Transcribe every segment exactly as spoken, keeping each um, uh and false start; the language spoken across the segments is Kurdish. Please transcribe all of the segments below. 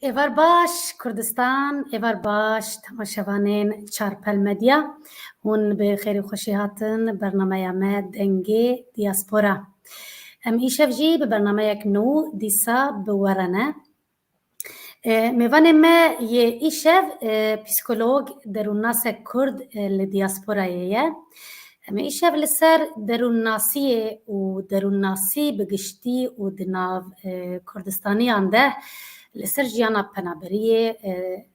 Êvar baş Kurdistan, êvar baş temaşevanên Çarpel Medya. Hûn bi xêr û xweşî hatin bernameya me Dengê Diaspora. Em îşev jî bi bernameyek nû dîsa bi we re ne. E, mêvanê me yê îşev, e, psîkolog, derûnnasek Kurd, e, li diasporayê ye. Em ê îşev li ser derûnnasiyê û derûnnasî bi giştî û di nav, e, Kurdistaniyan de li ser jiyana penaberiyê, e,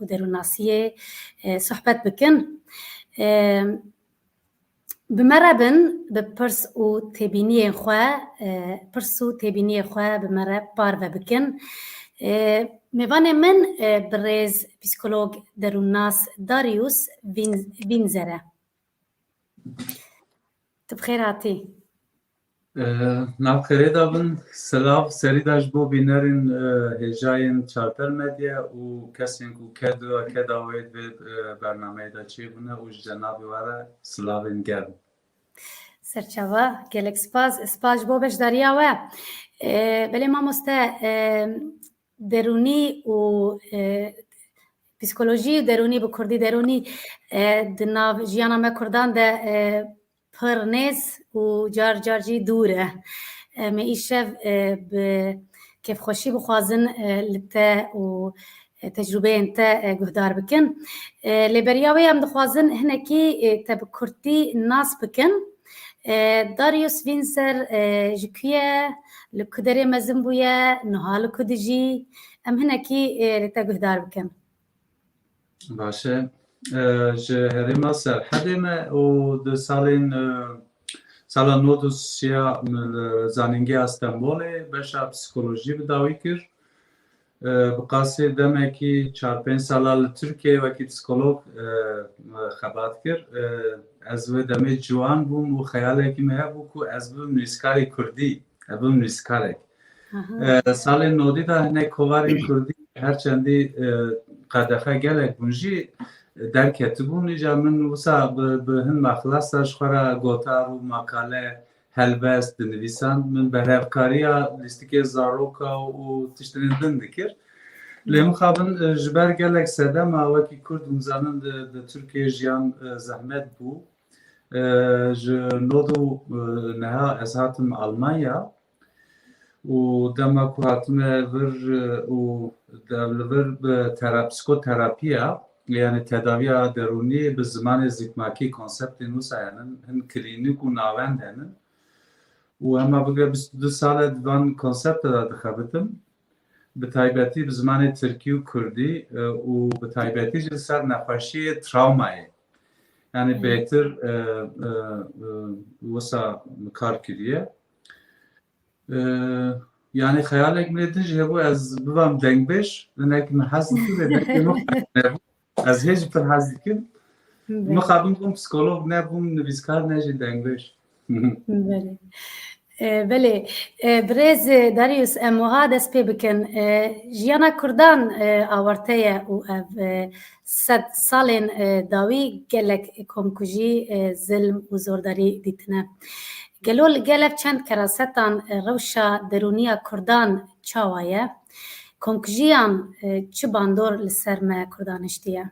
û derûnnasiyê, e, sohbet bikin. E, Bi me re bin, bi pirs û têbîniyên xwe, e, pirs û têbîniyê xwe bi me re parve bikin. E, mêvanê min, e, birêz psîkolog derûnnas Darius Vin-, Vinzer e. Tu bi xêr hatî. E, Nav xêrê de bin, silav serî de ji bo bînerên, e, hêjayên Çarpel Medya û kesên ku ked û keda wê di vê, e, bernameyê de çêbûne û ji cenabê we re silavên germ. Serçava, gelek spas, spas ji bo beşdariya we. E, belê mamoste, e, derûnî û, e, psîkolojî û derûnî, bi kurdî derûnî, e, di nav jiyana me kurdan de, e, pir nêz û car car jî dûr e. Em ê îşev, e, bi kêfxweşî bixwazin, e, li te û, e, tecrûbeyên te, e, guhdar bikin. E, lê beriya wê em dixwazin hinekî, e, te bi kurtî nas bikin. E, Darius Vinzer, e, ji ku ye, li ku derê mezin bûye, niha li ku dijî? Em hinekî, e, li te guhdar bikin. Baş e. E, ji herêma Serhedê me û di salên, e, sala nod û sêya min li Zanîngeha Stenbolê beşa psîkolojî bi dawî kir. E, bi qasî demekî çar pênc sala li Tirkiyeyê wekî psîkolog, e, xebat kir. E, ez wê demê ciwan bûm û xeyalekî min hebû ku ez bibim nivîskarê kurdî. Ez bibim nivîskarek. Aha. E, salên nodî de hinek kovarên kurdî her çendî, e, qedexe gelek bûn jî, e, derketibûn. Îca min wisa bi, bi hin mexlesa ji xwe re gotar û makale, helbest dinivîsand. Min berhevkariya lîstikê zaroka û tiştên din dikir. Lê mixabin, e, ji ber gelek sedema wekî kurd hûn zanin di, di Tirkiyeyê jiyan, e, zehmet bû. E, ji nod û, e, neha ez hatim Almanya û dema ku hatime vir, e, û de-, li vir bi tera-, psîkoterapiya, yani tedaviya derûnî bi zimanê zikmakî konseptên wisa henin, hin klînîk û navend henin. Û hema bigre bîst û du sal e di van konsepte de dixebitim. Bi taybetî bi zimanê tirkî û kurdî, e, û bi taybetî jî li ser nexweşiyê trawmayê. Yani Hı. bêtir, e, e, e, wisa kar kiriye. E, yani xeyalek min ê din jî hebû ez bibam dengbêj, hinek min hez dikin, lê dengê min xweş nebû. Ez hê jî pir hez dikim. Belê. Mixabin bûm psîkolog, ne bûm nivîskar, ne jî dengbêj. Belê. E, belê. E, birêz, e, Darius, em wiha dest pê bikin. E, jiyana kurdan, e, awarte ye û ev, e, sed salên, e, dawî gelek komkujî, e, zilm û zordarî dîtine. Gelo li gel ev çend kerasetan, e, rewşa derûniya kurdan çawa ye? Komkujiyan, e, çi bandor li ser me kurdan hiştiye?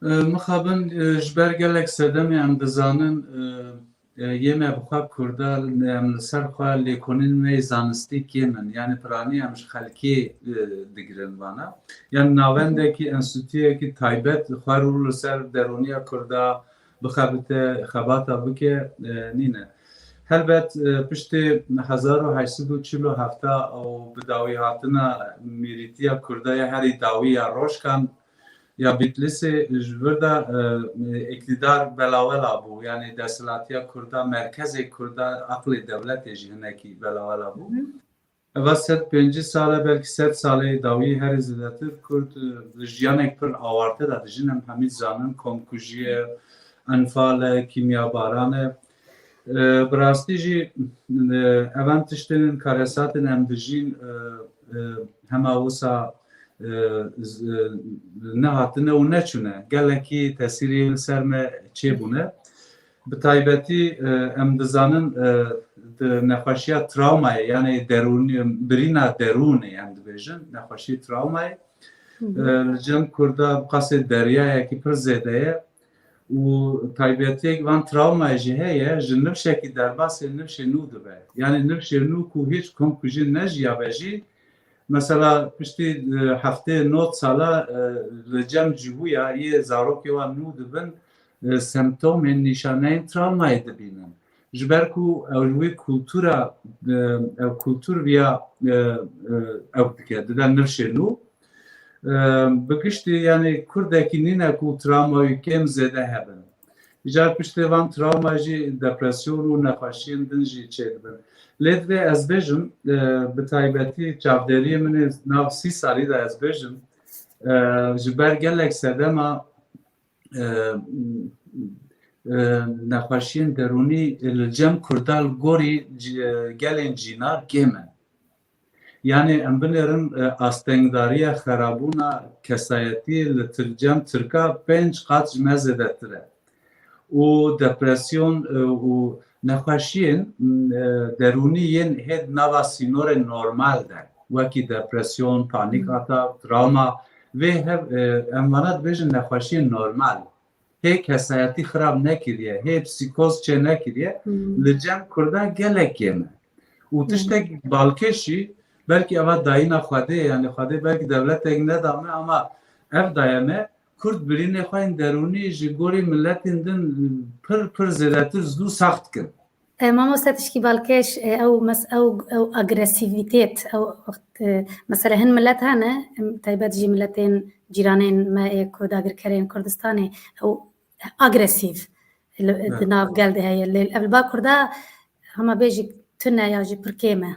E, mixabin, e, ji ber gelek sedemê em dizanin, e, e, yê me bi xwe kurda, em li ser xwe lêkolînên me yê zanistî kêm in. Yani piranî em ji xelkê, e, digirin vana. Yani navendekî, enstîtuyekî taybet xwe rû li ser derûniya kurda bixebite, xebata bike, e, nîne. Helbet, e, piştê hezar û heşt sed û çil û heft û bi dawî hatina mîrîtiya kurda ya herî dawî ya Rojkan ya Bitlîsê ji vir de, e, îktîdar belawela bû. Yani desthilatiya kurda, merkezê kurda, aqlê dewletê jî hinekî belawela bû. Hı hı. Eva sed pêncî sal e, belkî sed salê dawî herî zêdetir Kurd, e, di jiyanek pir awarte de dijîn. Em hemî dizanin, komkujî ye, enfal e, kîmyabaran e. E, bi rastî jî, e, ev em tiştên karesatên em dijîn, e, e, hema wisa, e, z-, e, nehatine û neçûne. Gelekî tesîrê li ser me çêbûne. Bi taybetî, e, em dizanin, e, di nexweşiya trawmayê, yanî derûnî, birîna derûnê em dibêjin, nexweşiyê trawmayê, Hı hı. e, li cem Kurda bi qasê deryayekî pir zêde ye û taybetiyek van trawmayê jî heye, ji nifşekî derbasê nifşê nû dibe. Yanî nifşê nû ku hîç kom ku jî nejiyabe jî, mesela piştî, e, heftê nod sala, e, li cem cihûya yê zarokê wan nû dibin, e, semptomên nîşaneyên trawmayê dibînin. Ji ber ku ew li wî kultura, e, ew kultur viya, e, e, ew dike, dide nifşê nû. E, bi giştî, yanî kurdekî nîne ku trawma wî kêm zêde hebin. Îcar piştê van trawma jî depresyon û nexweşiyên din jî çêdibin. Lê divê ez bêjim, e, bi taybetî çavderiyê min ê nav sî salî de ez bêjim, e, ji ber gelek sedema, e, e, nexweşiyên derûnî li cem Kurda li gorî ci-, gelên cînar kêm in. Yanî em binêrin, e, astengdariya xerabûna kesayetî li Tir-, cem Tirka pênc qat ji me zêdetir e. Û depresyon, e, û nexweşiyên, e, derûnî yên hê di nava sînorên normal de, wekî depresyon, panîk atak, travma, vê hev, e, em vana dibêjin nexweşiyên normal. Hê kesayetî xirab nekiriye, hê psîkoz çê nekiriye, Hmm. li cem Kurda gelek kêm e. Û Hmm. tiştek balkêş jî, belkî eva dayîna Xwedê, yanî Xwedê belkî dewletek neda me, ama ev daye me, Kurd birînê xwe yên derûnî ji gorî miletên din pir, pir zêdetir zû sax dikin. E, mamoste, tişkî balkêş, e, ew mes-, ew, ew agresîvîtêt, ew wext, e, mesela hin milet hene, em, taybet jî miletên cîranên me ê ku dagirkerên Kurdistanê, ew agresîv li, Evet. di nav gel de heye. Lê ev li ba Kurda hema bêjî tune ya jî pir kêm e.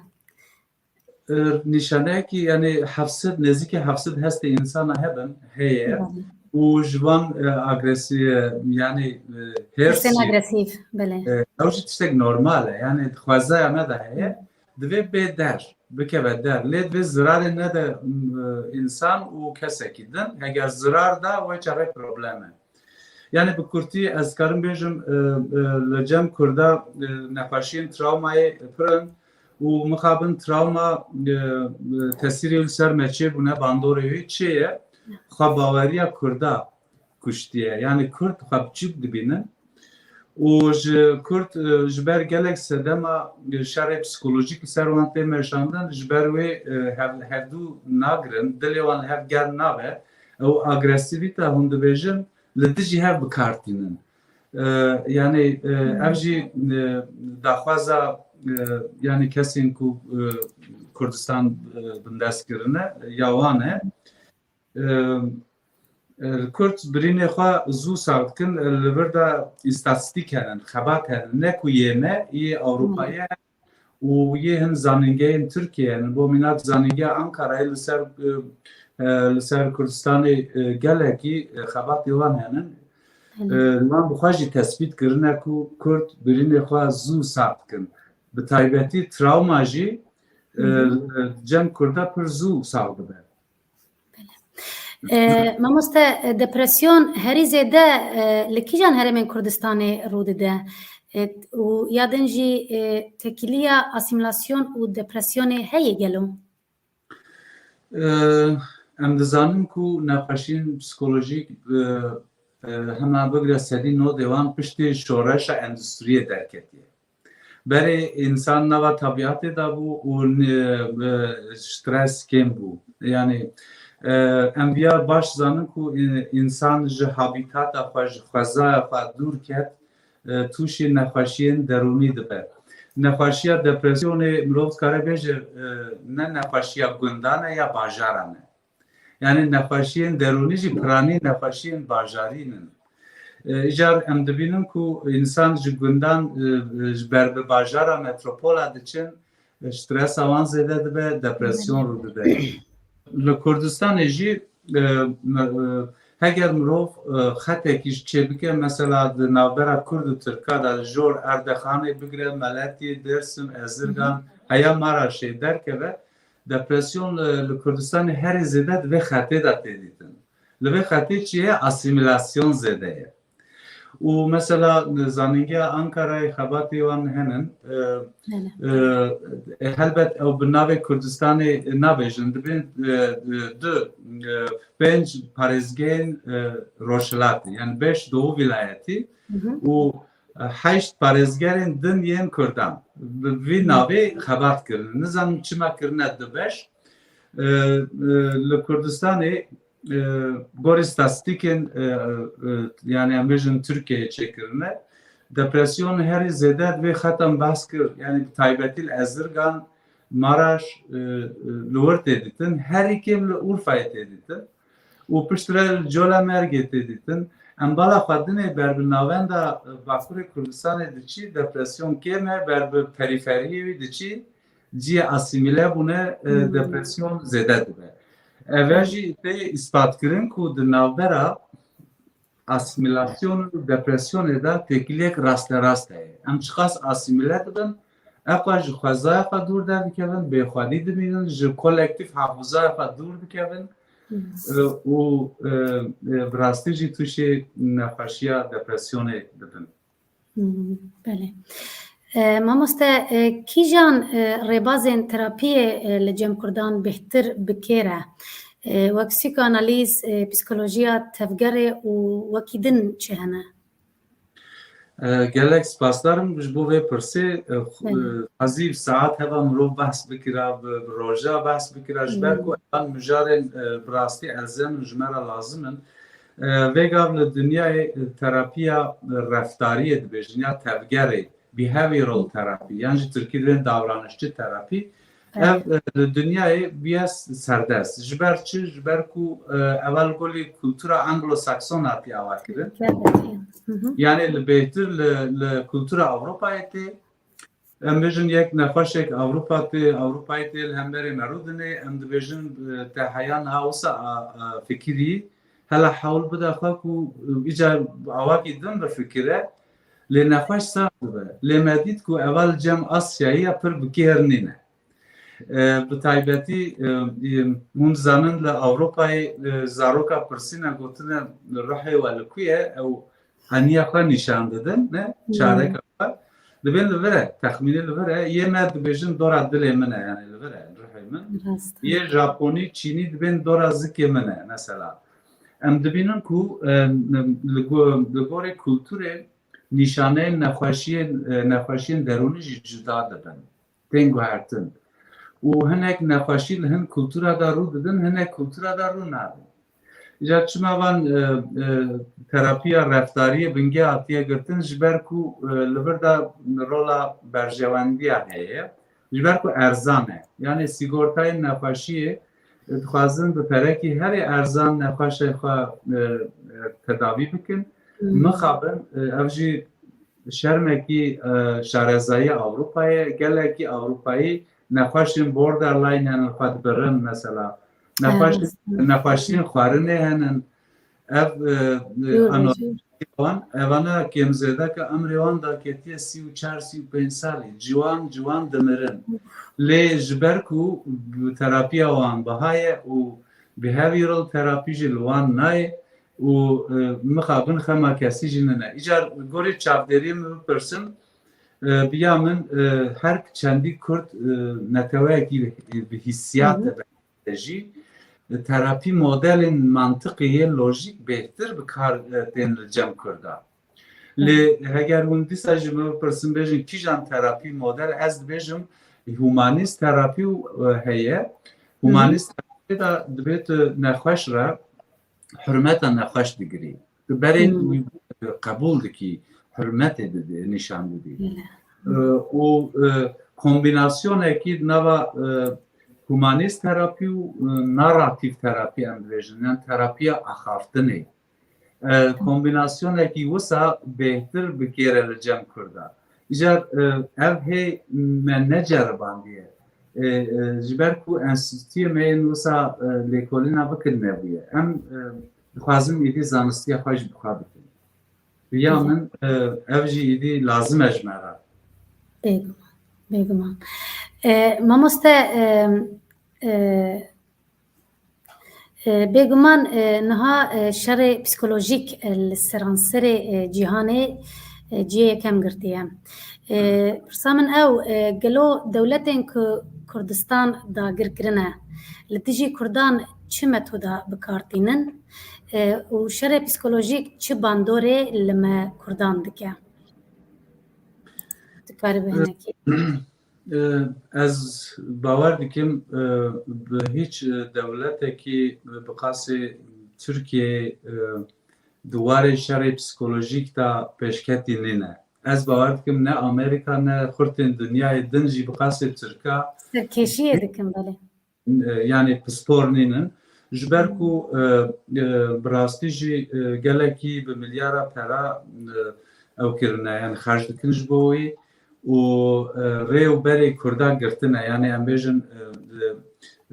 E, nîşaneyekî, yanî heft sed, nêzîkî heft sed hestê însana hebin, heye. Belê. Û ji van, e, agresî-, e, yanî, e, hêrs Hestên jî, agresîv, belê. e, ew jî tiştek normal e. Yanî di xwezaya me de heye. Hı. Divê bê der, bikeve der. Lê divê zirarê nede, m, e, însan û kesekî din. Heger zirar da, wê çaxê problem e. Yanî bi kurtî ez karim bêjim, e, e, li cem Kurda, e, nexweşiyên trawmayê pir in û mixabin trawma, e, e, tesîrê li ser me çêbûne, bandorê wê çê ye? Xwebaweriya Kurda kuştiye. Yanî Kurd xwe biçûk dibînin û ji Kurd, e, ji ber gelek sedema, e, şerê psîkolojîk li ser wan tê meşandin, ji ber wê, e, hev-, hevdû nagirin, dilê wan li hev germ nabe. Ew agresîvîte hûn dibêjin, li dijî hev bi kar tînin. E, yanî, e, Hmm. ev jî, e, daxwaza, e, yanî kesên ku, e, Kurdistan, e, bindest kirine, ya wan e. E, e, Kurd birînê xwe zû sax dikin, e, li vir de îstatîstîk henin, xebat henin. Ne ku yê me, yê Ewropayê Hmm. û yê hin zanîngehên Tirkiyê, yani bo mînak zanîngeha Ankarayê li ser, e, e, li ser Kurdistanê, e, gelekî, e, xebatê wan henin. Belê. E, wan bi xwe jî tespît kirine ku Kurd birînê xwe zû sax dikin. Bi taybetî trawma jî, e, Hı hı. e, cem Kurda pir zû sax dibe. E, mamoste, e, depresyon herî zêde, e, li kîjan herêmên Kurdistanê rû dide? E, û ya din jî, e, tekîliya asîmîlasyon û depresyonê heye gelo? E, em dizanin ku nexweşiyên psîkolojîk, e, e, hema bigire sedî nodê wan piştî şoreşa endustriyê derketiye. Berê însan nava tabiatê de bû û, e, e, stres kêm bû. Yanî, e, em viya baş zanin ku, e, însan ji habîtata xwe, ji xwezaya xwe dûr ket, e, tûşî nexweşiyên derûnî dibe. Nexweşiya depresyonê mirov dikare bêje, e, ne nexweşiya gundan e ya bajaran e. Yani nexweşiyên derûnî jî piranî nexweşiyên bajarî nin. E, îcar em dibînin ku însan ji gundan, e, e, ji ber bi bajara metropola diçin, e, stresa wan zêde dibe, depresyon rû dide. Li Kurdistanê jî, e, me, e, heger mirov, e, xetekî ji çê bike, mesela di navbera Kurd û Tirka de jor Erdexanê bigire, Meletî, Dêrsim, Ezirgan, heya Maraşê derkeve, depresyon li, li Kurdistanê herî zêde di vê xetê de tê dîtin. Li vê xetê çi ye? Asîmîlasyon zêde ye. Û mesela zanîngeha Ankarayê xebatê wan henin. E, e, helbet ew bi navê Kurdistanê nabêjin, dibên, e, e, du, e, pênc parêzgehên, e, Rojhilatê, yani beş Doğu vilayetî û, e, heşt parêzgerên din yên Kurdan bi vî navê xebat kirine. Nizanim çima kirine du beş. E, e, li Kurdistanê, e, gorî statistîkên, e, e, yani em bêjin Tirkiyeyê çêkirine, depresyon herî zêde divê xetan behs kir. Yani bi taybetî li Ezirgan, Maraş, e, e, li wir tê dîtin, herî kêm li Urfayê tê dîtin û piştre li Colemêrgê tê dîtin. Em bala xwe dinê ber bi navenda, e, Bakurê Kurdistanê diçî, depresyon kêm e, ber bi perîferiyê wî diçî, cihê asîmîle bûne, e, depresyon zêde dibe. Eve jî tê îspatkirin ku di navbera asîmîlasyon û depresyonê de têkiliyek rasterast heye. Em çiqas asîmîle dibin, eqwa ji xwezaya xwe dûr derdikevin, bêxwedî dimînin, ji kolektîf hafizaya xwe dûr dikevin, e, û, e, e, bi rastî jî tûşê nexweşiya depresyonê dibin. Hmm, belê. E, mamoste, e, kîjan, e, rêbazên terapiyê, e, li cem Kurdan bêhtir bi kêr e? E, wek psîkoanalîz, e, psîkolojiya tevgerê û wekî din çi hene? E, gelek spasdar im ji bo vê pirsê. E, xu-, Belê. E, ezî saet heva mirov behs bikira, bi, bi roja behs bikira, ji ber Hmm. ku evan mijarên, e, bi rastî erzen û ji me re lazim in. E, vêgav li dinyayê, e, terapiya, e, reftariyê dibêjin ya tevgerê, behavioral therapy, yan jî tirkî dibên davranışçı terapi. Evet. Ev, e, li dinyayê bûye serdest. Ji ber çi? Ji ber ku, e, ev li gorî kultura anglo-sakson hatiye ava kirin. Evet, evet. Hı hı. Yani li bêhtir li, li kultura Ewropayê tê, em bêjin yek nexweşek Ewropa tê, Ewropayê tê li hemberê me rû dinê, em dibêjin, e, te heya niha wisa a, a fikirî, hela hewl bide xwe ku, e, îcar awakî din bifikire, lê nexweş sax dibe. Lê me dît ku eva li cem Asyayê ya pir bi kêr nîne. E, bi taybetî, e, e, hûn dizanin li Ewropayê, e, zaroka pirsîne gotine ruhê we li ku ye? Ew heniya xwe nîşan didin, ne? Hmm. Çareka xwe. Dibên li vir e, texmînê li vir e. Yê me dibêjin dora dilê min e, yani li vir e, ruhê min. Rast. Yê Japonî, Çînî dibên dora zikê min e, mesela. Em dibînin ku, e, li go-, li gorî kulturê nîşaneyên nexweşiyên, e, nexweşiyên derûnî jî cuda dibin. Tên guhertin. Û hinek nexweşî li hin kultura de rû didin, hinek kultura de rû nadin. Îcar çima van, e, e, terapiya reftariyê bingê hatiye girtin, ji ber ku, e, li vir de rola berjewendiya heye, ji ber ku erzan e. Yani sîgortayên nexweşiyê, e, dixwazin bi perekî herî erzan nexweşê xwe, e, e, tedavî bikin. Hmm. Mixabin, e, ev jî şermekî, e, şarezayiya Ewropayê, gelekî Ewropayî nexweşên borderline henin, xwe dibirin mesela. Nexweş-, Evet. nexweşiyên xwarinê henin. Ev, e, e, Doğru, ano-, doğru. wan, evana kêmzêdeke emrê wan daketiye sî û çar, sî û pênc salî. Ciwan, ciwan dimirin. Lê ji ber ku terapiya wan biha ye û behavioral therapy jî li wan nayê, û, e, mixabin xema kesî jî nine. Îcar gorî çavdêriyê min bipirsin, e, biya min, e, her çendî Kurd, e, neteweyekî bi hîsiyat Hı hı. de jî, e, terapî modelên mantiqê yê lojîk bêhtir bi kar, e, tên li cem Kurda. Lê heger hûn dîsa ji min bipirsin, bêjin kîjan terapî model, ez dibêjim humanîst terapî û, e, heye. Hı hı. Humanîst terapî de dibê tu nexweş re hurmeta nexweş digirî. Tu berê Hmm. wî qebûl dikî, hurmetê didî, nîşan didî. Belê. E, û, e, kombînasyonekî di nava, e, humanîst terapî û, e, narratîf terapî em dibêjin, yan terapiya axaftinê. E, kombînasyonekî wisa bêhtir bi kêr e li cem Kurda. Îcar, e, ev hê me neceribandiye. E, e, ji ber ku enstîtuyê me yên wisa, e, lêkolîna bikin nebûye. Em, e, dixwazin êdî zanistiya xwe jî bi xwe bikin. Bi ya Hı hı. min, e, ev jî êdî lazim e ji me re. Bêguman, bêguman. E, mamoste, e, e, E, bêguman, e, niha, e, şerê psîkolojîk, e, li seranserê, e, cîhanê, e, cihê yekem girtiye. E, pirsa min ew, e, gelo dewletên ku Kurdistan dagir kirine, li dijî Kurdan çi metoda bi kar tînin? E, û şerê psîkolojîk çi bandorê li me Kurdan dike? Tu karî bi hinekî. E, ez bawer dikim, e, bi hîç, e, dewletekî, e, bi qasê Tirkiyeyê, e, di warê şerê psîkolojîk de pêşketî nîne. Ez bawer dikim ne Amerîka ne xurtên dinyayê din jî bi qasê Tirka Serkêşiyê dikin, belê. e, yanî pispor nînin. Ji ber ku, e, e, bi rastî jî, e, gelekî bi milyara pera, e, ew kirine, yanî xerc dikin ji bo wî û, e, rê û berê Kurda girtine, yanî em bêjin, e,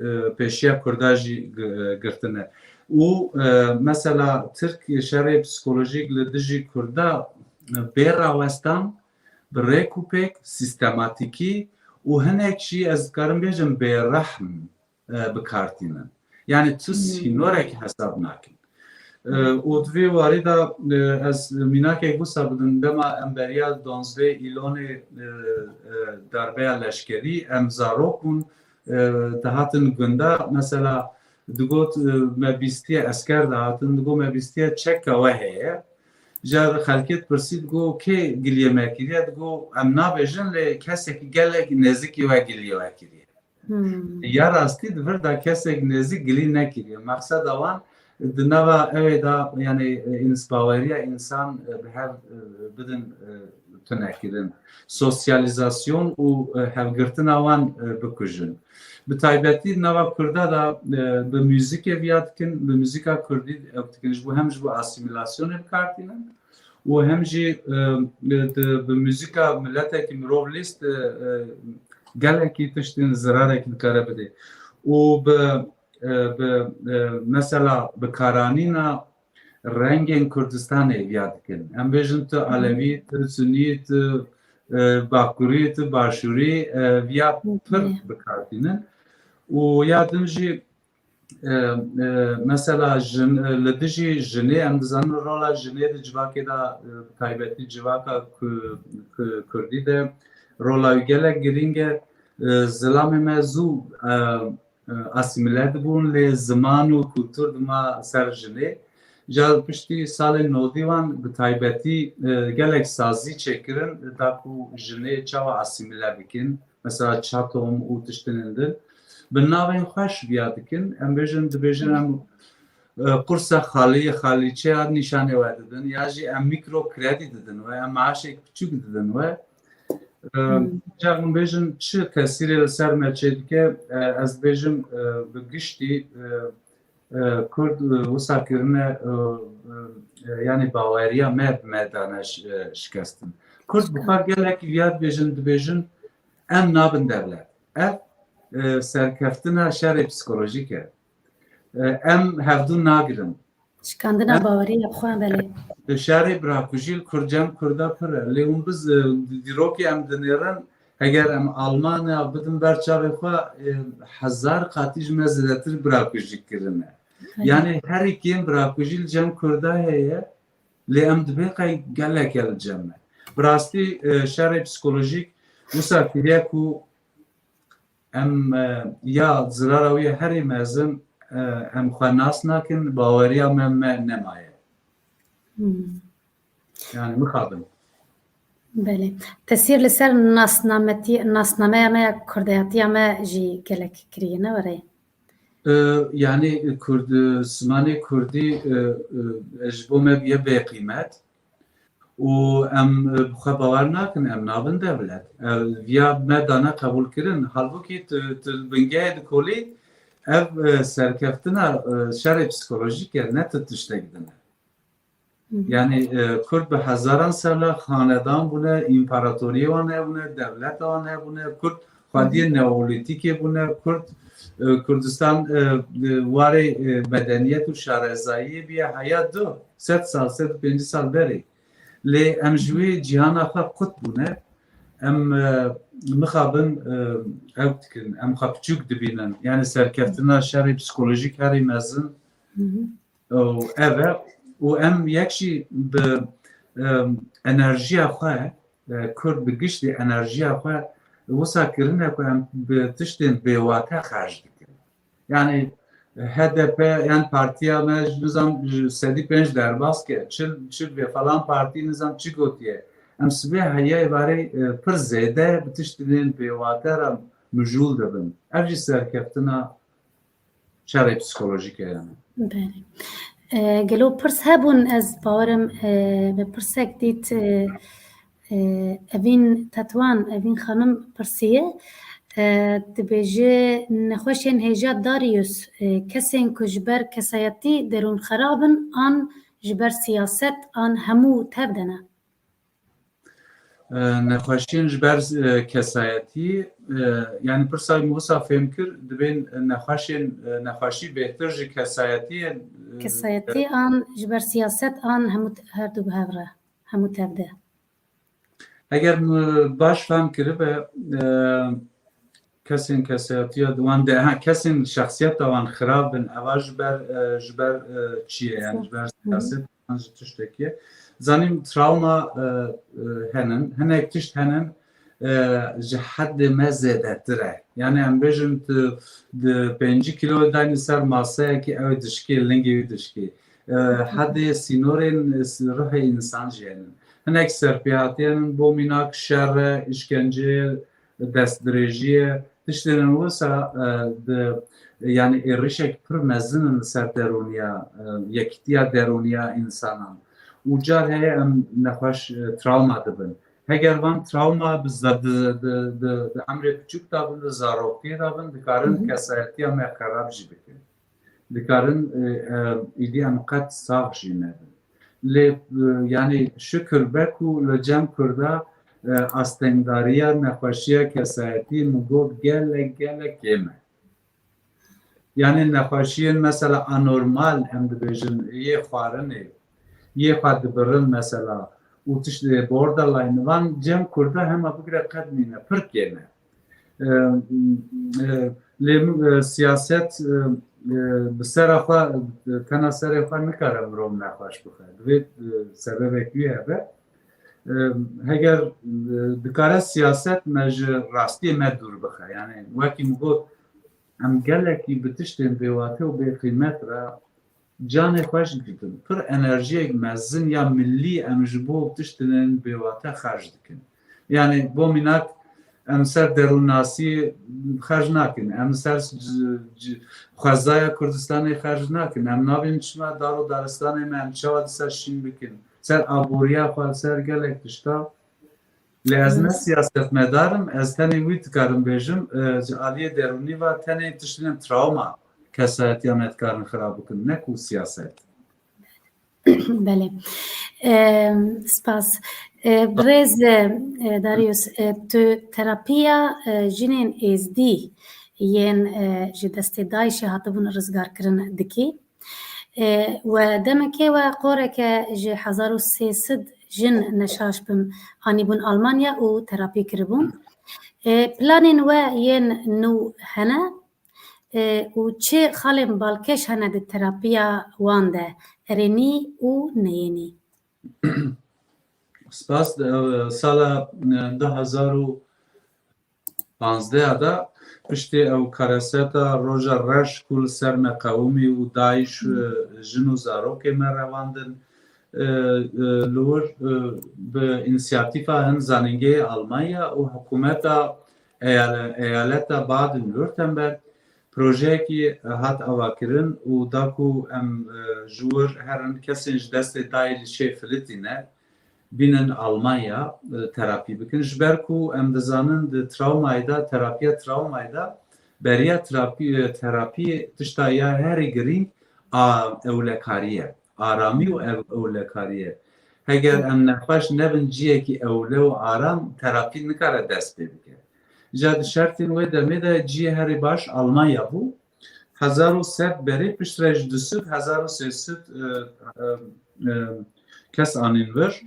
e, e, pêşiya Kurda jî gi-, e, girtine. Û, e, mesela Tirk şerê psîkolojîk li dijî Kurda, e, bê rawestan, bi rêk û pêk, sîstematîkî û hinek jî ez dikarim bêjim bêrehm, e, bi kar tînin. Yanî tu Hmm. sînorek hesab nakin. E, û di vê warî de, e, ez mînakek wisa bidim, dema em beriya duwazdeh Îlonê, e, e, darbeya leşkerî, em zarok bûn, e, dihatin gunda, mesela digot, e, me bîstiye, esker dihatin, digot me bîstiye çeka we heye. Car xelkê dipirsî, digo, "Kê giliyê me kiriye?" Digo, "Em nabêjin, lê kesekî gelek nêzikî we giliyê we kiriye." Hmm. Ya rastî di vir de kesek nêzik gilî nekiriye. Mexseda wan di nava ewê de, yanî, e, îns-, baweriya însan, e, bi hev, e, bidin, e, tune kirin. Sosyalîzasyon û, e, hevgirtina wan, e, bikujin. Bi taybetî nava Kurda de, e, bi muzîkê viya dikin, bi muzîka Kurdî ew dikin, ji bo hem ji bo asîmîlasyonê bi kar tînin û hem jî, e, di, bi muzîka miletekî mirov lîst, e, e, gelekî tiştên zirarekî dikare bidê. Û bi, e, bi, e, mesela bikaranîna rengên Kurdistanê viya dikin. Em bêjin tu Hı hı. Alevî, tu Sunî, tu, e, Bakurî, tu Başûrî, e, viya Hı hı. pir bi kar tînin. Û ya din jî, e, e, mesela jin, e, li dijî jinê, em dizanin rola jinê di civakê de, e, bi taybetî civaka ku, ku, Kurdî de rola wî gelek girîng e. E, zilamê me zû, e, e, asîmîle dibûn, lê ziman û kultur dima ser jinê. Ca piştî salên nodî wan bi taybetî, e, gelek sazî çêkirin, da ku jinê çawa asîmîle bikin, mesela çatom û tiştinên din. Bi navên xweş viya dikin, em bêjin, dibêjin em, e, qursa xalî, xalîçeya nîşanê we didin, ya jî em mîkro kredî didin we, em maaşek piçûk didin we. E, Hmm. Ca em bêjin çi tesîrê li ser me çêdike, e, ez dibêjim, e, bi giştî, e, e, Kurd, e, wisa kirine, e, e, e, yanî baweriya me bi me dane şi-, e, şikestin. Kurd bi xwe gelekî viya dibêjin, dibêjin, em nabin dewlet. Ev, e, serkeftina şerê psîkolojîk e. E, em hevdû nagirin. Şikandina Em baweriya xwe, belê. Di şerê birakujî li Kurd, cem Kurda pir e. Lê hûn biz, e, dîrokê em dinêrin, heger em Almanya bidin ber çavê xwe, e, hezar qatî ji me zêdetir birakujî kirine. Hadi. Yanî herî kêm birakujî li cem Kurda heye, lê em dibê qey gelek e li cem me. Bi rastî, e, şerê psîkolojîk wisa kiriye ku em, e, ya zirara wî ye herî mezin, e, em xwe nas nakin, baweriya me, me nemaye. Hmm. Yani mixabin. Belê. Tesîr li ser nasnametî-, nasnameya me ya kurdayetiya me jî gelek kiriye, ne were? E, yani Kurd, zimanê Kurdî, e, e, ji bo me bûye bêqîmet. Û em, e, bi xwe bawer nakin, em nabin dewlet. E, viya me dane qebûl kirin. Halbûkî tu, tu li bingehê dikolî, ev, e, serkeftina, e, şerê psîkolojîk e, ne tu tiştek din e. Hı hı. Yani, e, Kurd bi hezaran sala xanedan bûne, împaratoriyê wan hebûne, dewleta wan hebûne, Kurd xwediyê neolîtîkê bûne, Kurd, e, Kurdistan, e, e, warê, e, medeniyet û şarezayiyê bûye heya du sed sal, sed û pêncî sal berê. Lê em ji wê cîhana xwe qut bûne, em, e, mixabin, e, ew dikin, em xwe piçûk dibînin. Yani serkeftina şerê psîkolojîk herî mezin, Û ev e, û em yek jî bi, em, enerjiya xwe, e, Kurd bi giştî enerjiya xwe wisa kirine ku em bi tiştên bêwate xerc dikin. Yani H D P, yani partiya me ji nizam ji sedî pênc derbas ke, çil, çil vê falan partî nizam çi gotiye. Em sibê heyayê barê, e, pir zêde bi tiştên bêwate re mijûl dibin. Ev jî serkeftina şerê psîkolojîk e yani. Belê. E, gelo pirs hebûn, ez bawerim, e, me pirsek dît, e, e, Evîn Tetwan, Evîn xanim pirsiye. E, dibêje, nexweşên hêja Darius, e, kesên ku ji ber kesayetî derûnxerab in, an ji ber siyaset, an hemû tev de ne? E, nexweşiyên ji ber, e, kesayetî, e, yani pirsa wî min wisa fêm kir, dibên nexweşên, e, nexweşî bêhtir ji kesayetiyê, e, Kesayetî an ji ber siyaset an hemû t-, her du bi hev re, hemû tev de. Eger min baş fehm kiribe, e, kesên kesayetiya di wan de, ha, kesên şexsiyeta wan xirab bin, eva ji ber, e, ji ber, e, çi ye, yani ji ber Hı hı. siyaset, an ji tiştekî ye. Zanîm travma, e, e, henin, hinek tişt henin, e, ji heddê me zêdetir e. Yani em bêjin tu di pêncî kilo daynî ser maseyekî, ew dişkê, lingê wî dişkê. E, Hı hı. Heddê sînorên, e, ruhê însan jî henin. Hinek serpêhatiyên bo mînak şer e, îşkence ye, destdirêjî ye, tiştên wisa, e, di, yani êrişek pir mezin in li ser derûniya, e, yekîtiya derûniya însanan. Û car heye em nexweş, e, travma dibin. Heger van travma bi ze-, di, di, di, di emrê piçûk de bin, di zaroktiye de bin, dikarin Hı hı. kesayetiya me xerab jî bikin. Dikarin, e, e, îdî em qet sax jî nebin. Lê, e, yani şikir be ku li cem Kurda, e, astengdariya nexweşiya kesayetî min got gelek, gelek kêm e. Yani nexweşiyên mesela anormal em dibêjin yê xwarinê, yê xwe dibirin mesela û tişt, e, borderline van cem Kurda hema bigire qet nîne, pir kêm e. E, e, lê, e, siyaset, e, e, bi sera xwe, e, tena serê xwe nikare mirov nexweş bixe. Divê, e, sebebek wî hebe. E, heger, e, dikare siyaset me ji rastiyê me dûr bixe. Yani wekî min got, em gelekî bi tiştên bêwate û bêqîmet re canê xwe jî didin. Pir enerjiyek mezin ya milî em ji bo tiştên bêwate xerc dikin. Yani bo mînak em ser derûnnasî xerc nakin, em ser c-, c-, xwezaya Kurdistanê xerc nakin, em nabên çima dar û daristanê me em çawa dîsa şîn bikin, ser aboriya xwe, ser gelek tişta. Lê ez ne siyasetmedar im, ez tenê wî dikarim bêjim, e, ji aliyê derûnî ve tenê tiştên travma kesayetiya me dikarin xirab bikin, ne ku siyaset. Belê. Em, spas. E, birêz, e, e, Darius, e, tu terapiya, e, jinên êzdî yên, e, ji destê DAIŞê hatibûn rizgarkirin dikî. E, we demekê we qoreke ji hezar û sê sed jin neşaş bin anîbûn Almanya û terapî kiribûn. E, planên we yên nû hene? E, û çi xalên balkêş hene di terapiya wan de, erênî û neyênî? Spas, e, sala, e, du hezar û panzdeh de piştî ew kareseta Roja Reş ku li ser me qewimî û DAIŞ, e, jin û zarokê me revandin, e, e, li wir, e, bi însiyatîfa hin zanîngehê Almanya û hikûmeta eyale-, eyaleta Baden-Württemberg projeyekî hat avakirin û da ku em, e, ji wir herin kesên ji destê DAIŞê filitîne, bînin Almanya, e, terapî bikin. Ji ber ku em dizanin di travmayê de, terapiya travmayê de, beriya terapî, e, terapî tişta ya herî girîng a ewlekarî ye. Aramî û ew-, ewlekarî ye. Heger em nexweş nebin ciyekî ewle û aram, terapî nikare dest pê bike. Îca di şertên wê demê de cihê herî baş Almanya bû. Hezar û sed berê piştre ji du sed, hezar û sê sed, e, e, e, kes anîn vir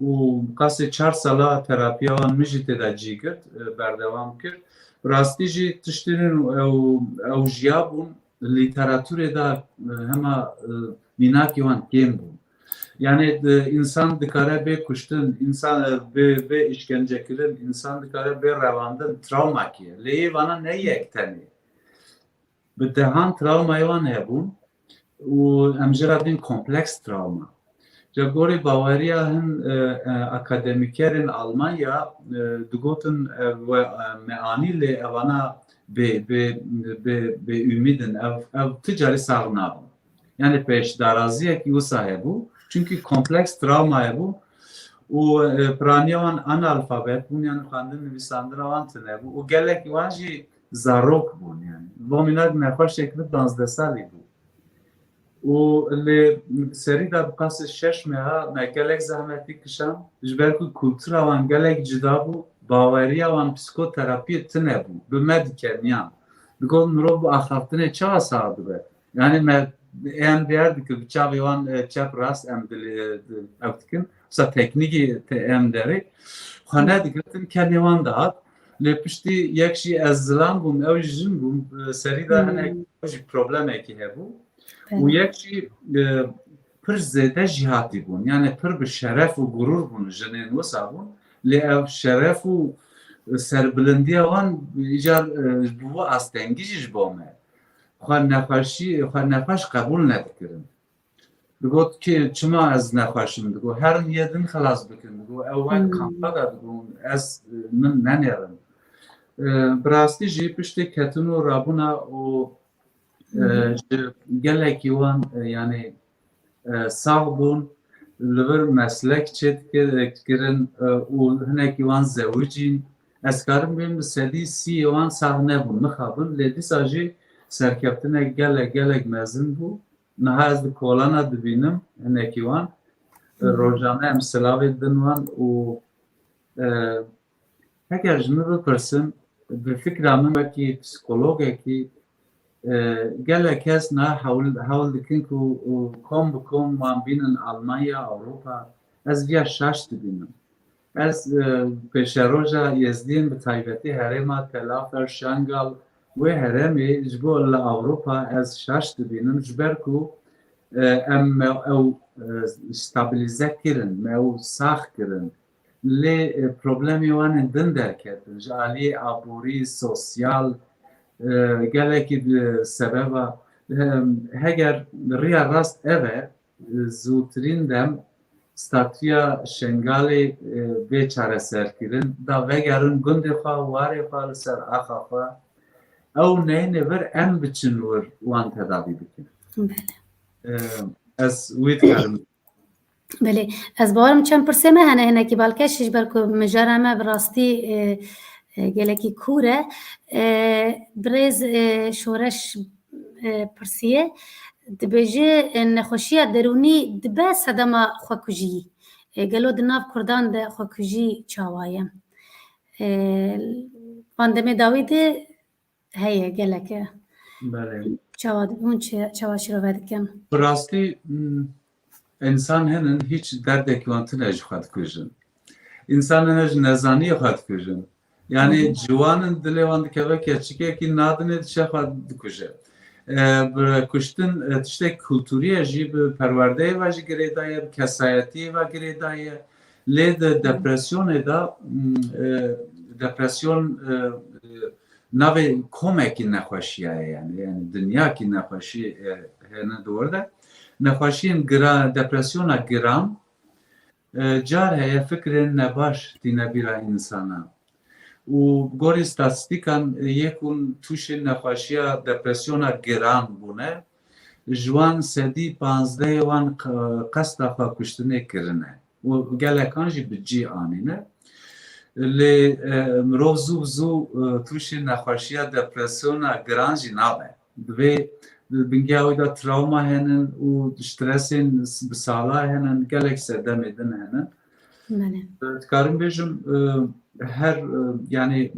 û qasê çar sala terapiya wan min jî tê de cî girt, e, berdewam kir. Bi rastî jî tiştên ew, ew jiya bûn, lîteratûrê de, e, hema, e, mînakî wan kêm bû. Yani, e, însan dikare bê kuştin, însan, e, bê, bê îşkencekirin, însan dikare bê revandin, travmakî ye. Lê yê vana ne yek tenê. Bi dehan travmayê wan hebûn û em jê re dîn kompleks travma. Ji gorî baweriya hin, e, e, akademîkerên Almanya, e, digotin, e, we, e, me anî lê evana bê, bê, bê, bê umîd in. Ev, ev ti carî sax nabin. Yani pêşdaraziyekî wisa hebû. Çunkî kompleks travma hebû û, e, piraniya wan analfabet bûn, yani xwendin nivîsandina wan tune bû û gelekî wan jî zarok bûn yani. Bo mînak nexweşek min duwazdeh salî bû. Û li serî de bi qasî şeş meha me gelek zehmetî kişand. Ji ber ku kultura wan gelek cida bû, baweriya wan psîkoterapiyê tune bû. Bi me dikeniyan. Digot mirov bi axaftinê çawa sax dibe? Yani me em diyar dikir bi çavê wan, e, çep rast em dilê, e, ew dikin. Wisa teknîkî te em derê. Xwe nedikirtin kenê wan dihat. Lê piştî yek jî ez zilam bûm, ew jî jin bûn. E, serî de Hmm. hinek jî problemekî hebû. Û Evet. yek jî, e, pir zêde jîhatî bûn. Yani pir bi şeref û gurur bûn, jinên wisa bûn. Lê ev şeref û serbilindiya wan îcar, e, ji bo astengî jî ji bo me. Xwe nexweşî, xwe nexweş qebûl nedikirin. Digot ki çima ez nexweş im? Digot herin yê din xilas bikin. Digot ew wek Hmm. kampa de digot ez, e, min nenêrin. E, bi rastî jî piştê ketin û rabûna û, e, Hmm. ji gelekî wan, e, yani, e, sax bûn, li vir meslek çêdikir-, kirin, e, û hinekî wan zewicîn. Ez karim bêm bi sedî sî yê wan sax nebûn, mixabin, lê dîsa jî serkeftinek gelek, gelek mezin bû. Niha ez di kolana dibînim hinekî wan. Hı hı. Rojane em silavê didin wan û, e, heger ji min bipirsin, bi fikra min wekî psîkologekî, e, gelek kes niha hewl, hewl dikin ku, û kom bi kom wan bînin Almanya, Ewropa. Ez viya şaş dibînim. Ez, e, pêşeroja Êzdiyên bi taybetî herêma Telafer, Şengal, wê herêmê ji bo li Ewropa ez şaş dibînim, ji ber ku, e, em me ew, e, stabilize kirin, me ew sax kirin. Lê, e, problemê wan ên din derketin. Ji aliyê aborî, sosyal, e, gelekî, e, sebeba, e, heger riya rast ev e, zûtirîn dem statûya Şengalê, e, bê çareserkirin, da vegerin gundê xwe, warê xwe li ser axa xwe. Ew neyne vir em biçin wir wan tedavî bikin. Belê. E, ez wî dikarim. Belê. Ez bawerim çend pirsê me hene hinekî balkêş, ji ber ku mijara me bi rastî, e, e, gelekî kûr e. E, birêz, e, Şoreş, e, pirsiye, dibêje, e, nexweşiya derûnî dibe sedema xwekujiyî. E, gelo di nav Kurdan de xwekujî çawa ye? E, van demê dawî de heye gelek e. Belê. Çawa, hûn çi, çawa şirove dikin? Bi rastî, hmm, însan hene hîç derdekî wan tune ji xwe dikujin. Însan hene ji nezaniyê xwe dikujin. Yani Hı hı. Ciwanin dilê wan dikeve keçikekî nadinê diçe xwe dikuje. E, bi kuştin, e, tiştek kulturî ye jî, bi perwerdeyê ve jî girêdayî ye, bi kesayetiyê ve girêdayî ye. Lê di Hı hı. depresyonê de, m, e, depresyon, e, e, navê komekî nexweşiya ye yani. Yani dinyakî nexweşî, e, hene di wir de. Nexweşiyên gira-, depresyona giran, e, car heye fikrên nebaş tîne bîra însana. Û gorî statîstîkan, e, yê ku tûşê nexweşiya depresyona giran bûne, ji wan sedî panzdehê wan q-, qesta xwekuştinê kirine. Û gelekan jî bi cî anîne. Lê, e, mirov zû bi zû, e, tûşê nexweşiya depresyona giran jî nabe. Divê, di bingeha wî de trawma henin û stresên s-, bi sala henin, gelek sedemê din henin. Belê. E, dikarim bêjim, e, her, e, yani, e,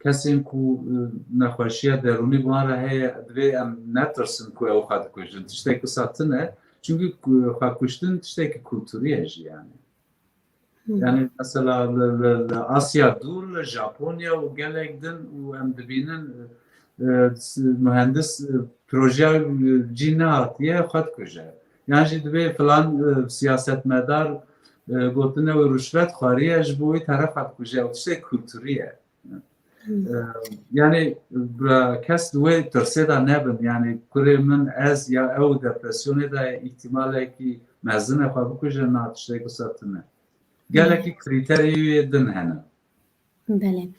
kesên ku, e, nexweşiya derûnî bi wan re heye, divê em netirsin ku ew xwe dikujin. Tiştek wisa tune. Çunkî ku-, xwekuştin tiştekî kulturî ye jî yani. Hı. Yani mesela li, li, li Asya dûr, li Japonya û gelek din û em dibînin, e, e, s-, muhendis, e, projeya, e, cî nehatiye, xwe dikuje. Yan jî dibê filan, e, siyasetmedar, e, gotine wê ruşvet xwariye, ji bo wê teref xwe dikuje. Ew tiştê kulturî ye. Hmm. E, yani, bira kes di wê tirsê de nebin. Yani, kurê min, ez ya ew depresyonê de ye, îhtimalekî mezin e xwe bikuje, na tiştek wisa tune. Gelekî krîterê wê din hene. Belê.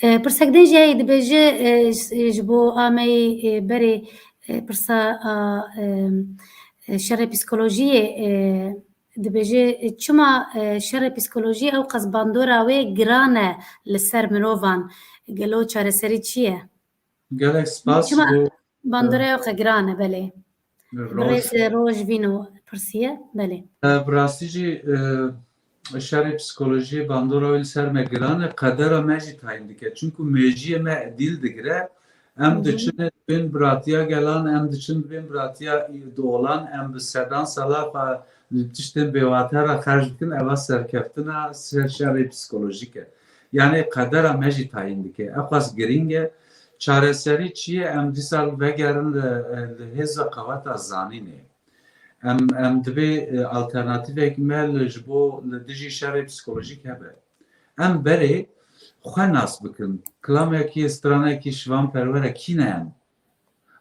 E, pirsek din jî heye dibêje, e, ji, ji bo ameyî, e, berê, e, pirsa a, e, e, şerê psîkolojiyê, e, dibêje, e, çima, e, şerê psîkolojiyê ew qas bandora wê giran e li ser mirovan? Gelo çareserî çi ye? Gelek spas. Çima bo, bandora e, ew qas giran e, belê. Roj. Birêz Roj Vîno pirsiye, belê. E, bi rastî jî, e, şerê psîkolojiyê bandora wê li ser me giran e, qedera me jî tayîn dike. Çunku mêjiyê me dîl digire, em Hı hı. diçin bin biratiya gelan, em diçin bin biratiya dolan, em bi sedan sala xwe li tiştên bêwate re xerc dikin, eva serkeftina ser şerê psîkolojîk e. Yani qedera me jî tayîn dike. Ew qas girîng e. Çareserî çi ye? Em dîsa vegerin li, li hêza qeweta zanînê. Em, em dibê, e, alternatîvek me li, ji bo li dijî şerê psîkolojîk hebe. Em berê xwe nas bikin. Kilamekî, stranekî şivanperwer e, kî ne em?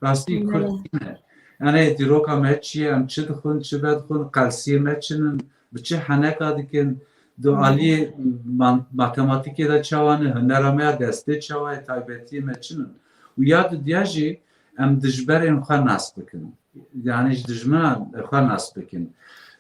Rastî Kurd Belê. kî ne? Yani dîroka me çi ye? Em çi dixwin, çi vedixwin? Qelsiyê me çi nin? Bi çi heneka dikin? Di Belê. aliyê man-, matematîkê de çawa ne? Hunera me ya destê çawa ye? Taybetiyê me çi nin? Û ya didiya jî em dijberên xwe nas bikin. Yani ji dijminan xwe nas bikin.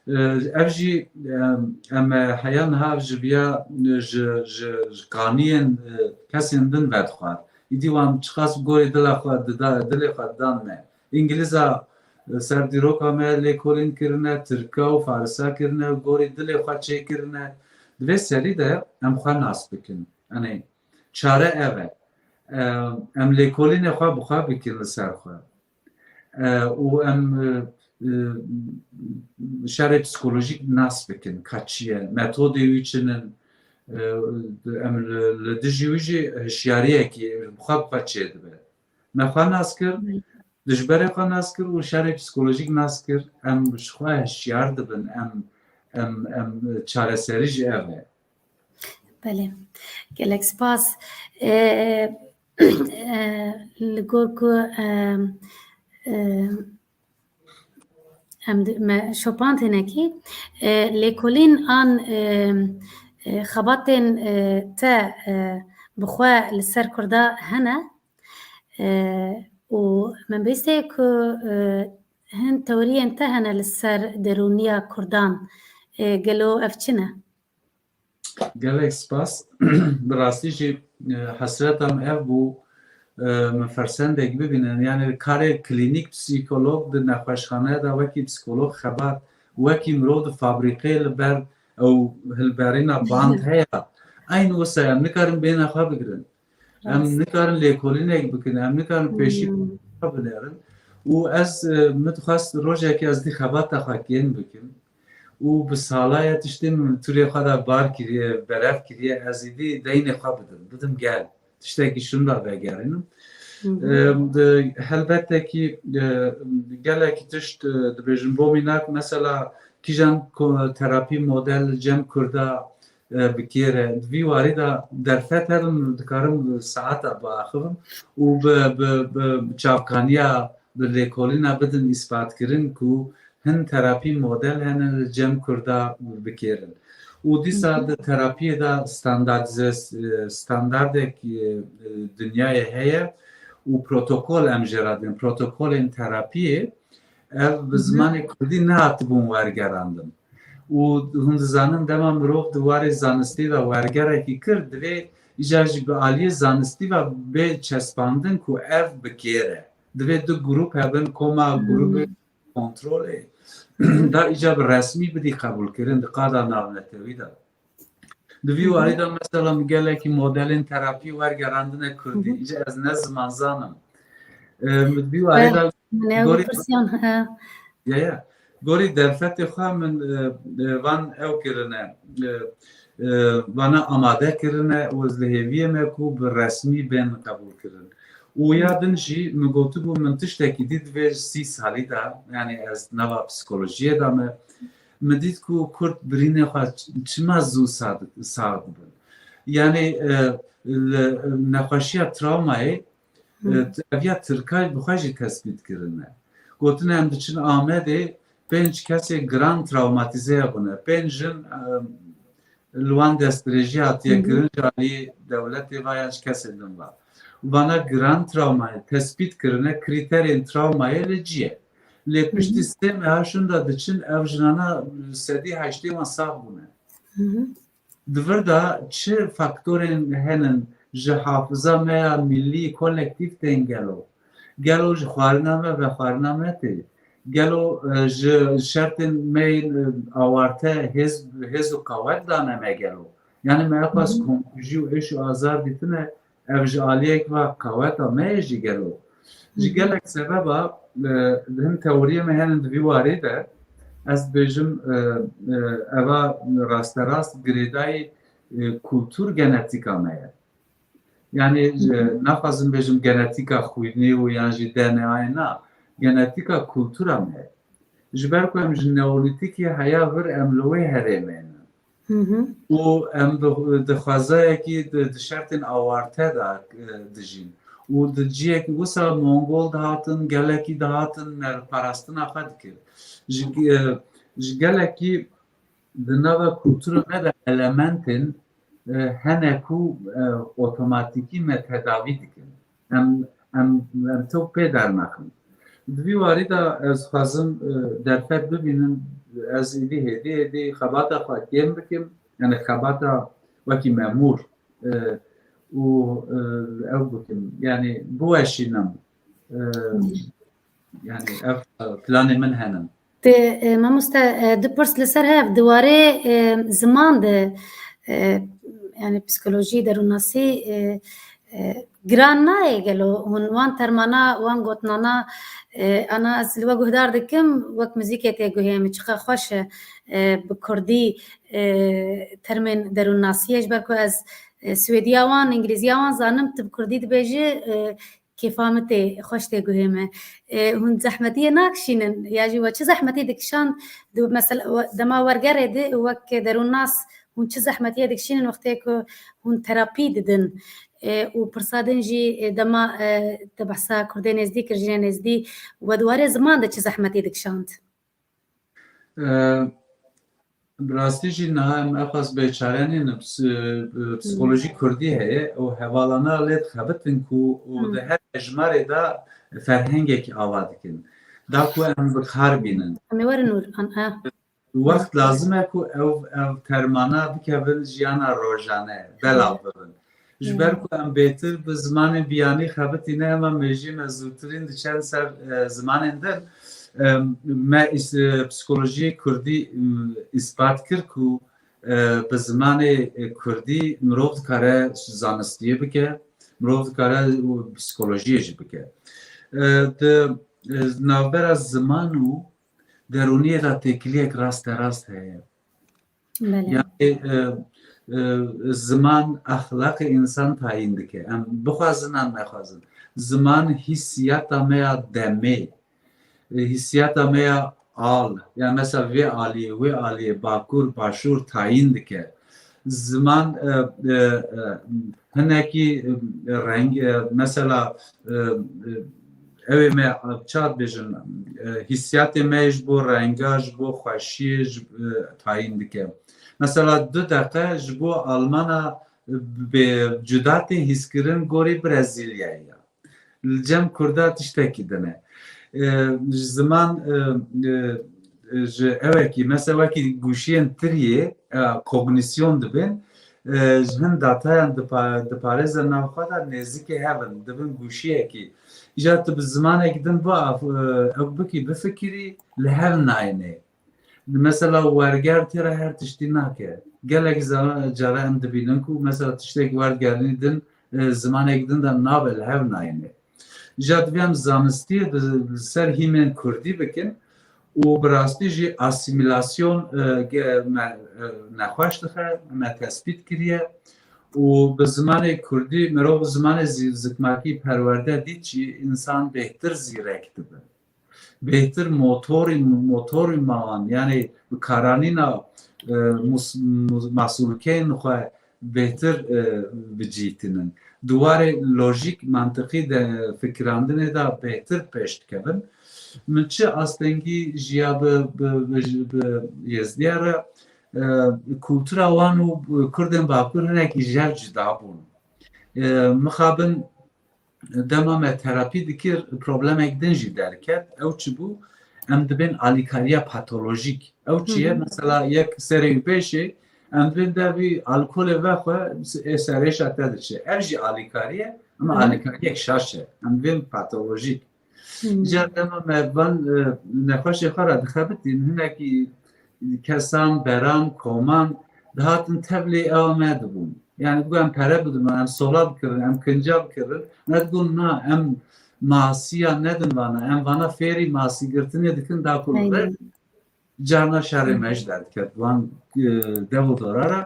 E, ev jî, em, em, e, heya niha ji viya, e, ji, ji, ji kaniyên, e, kesên din vedixwar. Îdî wan çiqas gorî dila xwe dida, dilê xwe didan me. Îngilîza, e, ser dîroka me lêkolîn kirine, tirka û farisa kirine, gorî dilê xwe çêkirine. Di vê serî de em xwe nas bikin. Yanî çare ev e. E, em lêkolînê xwe bi xwe bikin li ser xwe. E, û em, e, e, şerê psîkolojîk nas bikin, ka çi ye, metodê wî çi nin, e, em li, li dijî wî jî hişyariyekî bi xwe bi xwe çêdibe. Me xwe nas kir, dijberê xwe nas kir û şerê psîkolojîk nas kir, em ji xwe hişyar dibin, em, em, em çareserî jî ev e. Belê. Gelek spas. E, e, li gor ku, e, e, em di-, me şopand hinekî, e, lêkolîn an, e, e, xebatên, e, te, e, bi xwe li ser Kurda hene, e, û min bihîstiye ku, e, hin teoriyên te hene li ser derûniya Kurdan. E, gelo ev çi ne? Gelek spas. Bi rastî jî, e, hesreta min ev bû, e, min fersendek bibînin. Yani karê klînîk psîkolog di nexweşxaneya de wekî psîkolog xebat, wekî mirov di fabrîkeyê li ber ew hilberîna band heye. Eyn wisa em nikarin bêhna xwe bigirin. Em Rast. nikarin lêkolînek bikin, em nikarin pêşî Hmm. xwe binerin. Û ez, e, min dixwest rojekê ez dî xebata xwe kêm bikim. Û bi sala ye tiştên min turê xwe de bar kiriye, berev kiriye, ez êdî deynê xwe bidim, bidim gel. Tiştekî şinda vegerînim. Hı hı. E, di, helbette kî, e, gelekî tişt, e, dibêjin bo mînak, mesela kîjan ko-, terapî model cem Kurda, e, bi kêr e. Di vî warî de derfet herin, dikarim saeta biaxivim û bi, bi, bi çavkaniya, bi lêkolîna bidin îsbatkirin ku hin terapî model hene li cem Kurda bi kêr in. Û dîsa Hı hı. di terapiyê de standardize-, standardek, e, dinyayê heye û protokol em jê re dibin. Protokolên terapiyê ev bi Hı hı. zimanê Kurdî nehatibûn wergerandin. Û hûn dizanin dema mirov di warê zanistî de wergerekî kir, divê îcar jî bi aliyê zanistî ve bê çespandin ku ev bi kêr e. Divê du grûp hebin, koma Hmm. grûpê kontrolê da îcar bi resmî bidî qebûlkirin di qada navnetewî de. Di vî Hı hı. warî de mesela min gelekî modelên terapî wergerandine Kurdî. Hı hı. Îcar ez ne zimanzan im. E, min di vî warî de Min ew gorî pirsiyan, he. Ya, ya. Gorî derfetê xwe min, e, e, van ew kirine, e, e, vana amade kirine û ez li hêviyê me ku bi resmî bên qebûl kirin. Û ya din jî min gotibû, min tiştekî dît vê sî salî de, yanî ez nava psîkolojiyê de me, min dît ku Kurd birînê xwe ç-, çima zû sa-, sax dibin. Yanî, e, li, nexweşiya travmayê, e, ev ya Tirkay bi xwe jî tespît kirine. Gotine em diçin Amedê, pênc kesê giran travmatîze hebûne. Pênc jin, e, li wan destdirêjî hatiye kirin ji alî dewletê ve yan ji kesê din ve. Vana giran travmayê tespît kirine, krîterên travmayê li cî ye. Lê piştî sê meha şûnda diçin, ev jinana sedî heştê wan sax bûne. Di vir de çi faktorên henin ji hafiza me ya millî kolektîf tên gelo? Gelo ji xwarina me vexwarina me tê? Gelo, e, ji şertên me yên, e, awarte hêz, hêz û qewet dane me gelo? Yani me eqas komkujî û êş û azar dîtine, ev ji aliyek ve qeweta me ye jî gelo? Ji gelek sebeba, e, hin teoriyê me henin di vî warê de, ez dibêjim, e, e, eva rasterast girêdayî, e, kultur genetîka me ye. Yani, e, naxwazim bêjim genetîka xwînî û yan jî D N A'yê na, genetîka kultura me ye. Ji ber ku em ji neolîtîkê heya vir em li wê herêmê ne. Û em di, di xwezayekî di, di şertên awarte de, e, dijîn. Û di ciyekî wisa Mongol dihatin, gelekî dihatin, me parastina xwe dikir. Ji, e, ji gelekî di nava kultura me de elementên, e, hene ku, e, otomatîkî me tedavî dikin. Em, em, em tok pê dernaxin. Di vî warî de ez xwazim, e, derfet bibînim, ez êdî hêdî hêdî xebata xwe kêm bikim, yani xebata wekî memûr, e, û, e, ew bikim, yani biweşînim. E, yani ev, e, planê min henin. Te, e, mamoste, e, du pirs li ser hev, di warê, e, ziman de, e, yani psikolojî, derûnnasî, e, e, giran nayê gelo hûn wan termana, wan gotinana, e, ana ez li we guhdar dikim, wek muzîkê tê guhê min, çiqa xweş e, e, bi kurdî, e, termên derûnnasiyê, ji ber ku ez, e, swêdiya wan, îngilîziya wan zanim, tu bi kurdî dibêjî, e, kêfa min tê, xweş tê guhê me. E, hûn zehmetiyê nakişînin, ya jî we çi zehmetî dikişand? Di, mesela, we, dema wergerê de wek derûnnas hûn çi zehmetiyê dikişînin wextê ku hûn terapî didin? E, û pirsa din jî, e, dema, e, te behsa Kurdê nêzdî kir, jinê nêzdî, we di warê ziman de çi zehmetî dikişand? E, Bi rastî jî niha em eqas bêçare nîn, ps-, e, psikolojî kurdî heye û hevalana lê dixebitin ku û Hmm. di her hejmarê de ferhengekî ava dikin. Da ku em bi kar bînin. Em ê werin û an, ha. Wext lazim e ku ew, ev termana bikevin jiyana rojane, belav bibin. Ji ber Hmm. ku em bêtir bi zimanên biyanî xebitîne, hema mêjiyê me zûtirîn diçen ser, e, zimanên din. E, me îs-, e, psikolojiyê kurdî, e, îspat kir ku, e, bi zimanê, e, kurdî mirov dikare zanistiyê bike, mirov dikare û psikolojiyê jî bike. E, di, e, navbera ziman û derûniyê de têkiliyek rasterast heye. Belê. Yani, e, e, ziman exlaqê însan tayîn dike. Em bixwazin an nexwazin. Ziman hîsiyata me ya demê, e, hîsiyata me ya al, yani mesela vê aliyê, wê aliyê, bakur, başûr tayîn dike. Ziman, e, e, e, hinekî, e, reng, e, mesela, e, e, ew ê me, e, çawa dibêjin, e, hîsiyatê me ji bo renga, ji bo xweşiyê, ji, e, tayîn dike. Mesela du deqe ji bo Almana, e, bê cuda tê hîskirin gorî Brezilyayê ya. Li cem Kurda tiştekî din e. E, ji ziman, e, e, ji ewekî, mesela wekî gûşiyên tiriyê, e, kognîsyon dibin, e, ji hin datayan dipa-, diparêzin nav xwe de nêzîkê hev in, dibin gûşiyekî. Îja tu bi zimanek din biaf-, e, ew bikî, bifikirî, li hev nayêne. Mesela werger tê re her tiştî nake. Gelek zana-, cara em dibînin ku mesela tiştek wergerînî din, e, zimanek din de nabe, li hev nayêne. Îja divê em zanistiyê di, li ser hîmên kurdî bikin û bi rastî jî asîmîlasyon, e, ge-, me, e, nexweş dixe, me tespît kiriye û bi zimanê kurdî, mirov bi zimanê zî-, zikmakî perwerde dît jî, însan bêhtir zîrek dibe. Bêhtir motorî, motorî ma wan, yanî bi karanîna, e, mus-, mus-, masûlkeyên xwe bêhtir, e, bicîtinin. Di warê lojîk, mantiqî de fikirandinê de bêhtir pêş dikevin. Min çi astengî jiya bi, bi, bi, bi Yezdiya re, e, kultura wan û Kurdên Bakur hinekî jev cida bûn. E, mixabin dema me terapî dikir, problemek din jî derket. Ew çi bû? Em dibên alîkariya patolojîk. Ew çi ye? Hı hı. Mesela yek serê wî pêşê, em dibên de vî alkolê vexwe, ê serêşa te diçe. Ev jî alîkarî ye, ama Hı hı. alîkariyek şaş e. Em dibên patolojîk. Hmm. Îcar dema me van, e, nexweşê xwe re dixebitîn, hinekî kesan, beran, koman dihatin tevlê ewa me dibûn. Yani digo em pere bidin, em sola bikirin, em kinca bikirin. Me digo na, em masiya nedin vana, em vana fêrî masî girtinê dikin da ku Aynen. Carna şerê me jî derdiket van, e, dev û dora re.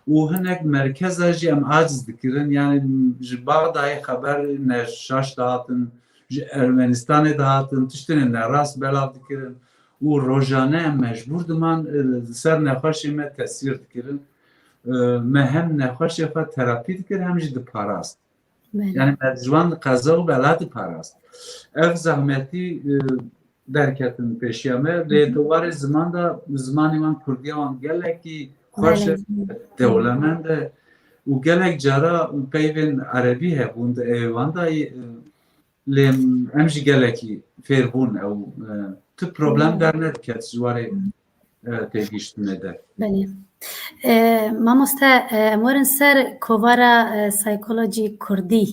Û hinek merkeza jî em aciz dikirin. Yani ji Baxdayê xeber ne şaş dihatin, ji Ermenistanê dihatin, tiştine nerast belav dikirin. Û rojane em mecbûr diman, e, li ser nexweşê me tesîr dikirin. E, me hem nexweşê xwe terapî dikir, hem jî diparast. Belê. Yani me ji wan qeza û bela diparast. Ev zehmetî, e, derketin pêşiya me. Lê Hı hı. di warê ziman de, zimanê wan kurdiya wan gelekî xweş e, Belê. dewlemend e û gelek cara peyvên erebî hebûn di êwan de, e, lê em jî gelekî fêr bûn ew, e, tu problem Hı. dernediket ji warê, e, têgihiştinê de. Belê. E, mamoste, e, em werin ser kovara, e, psychology kurdî.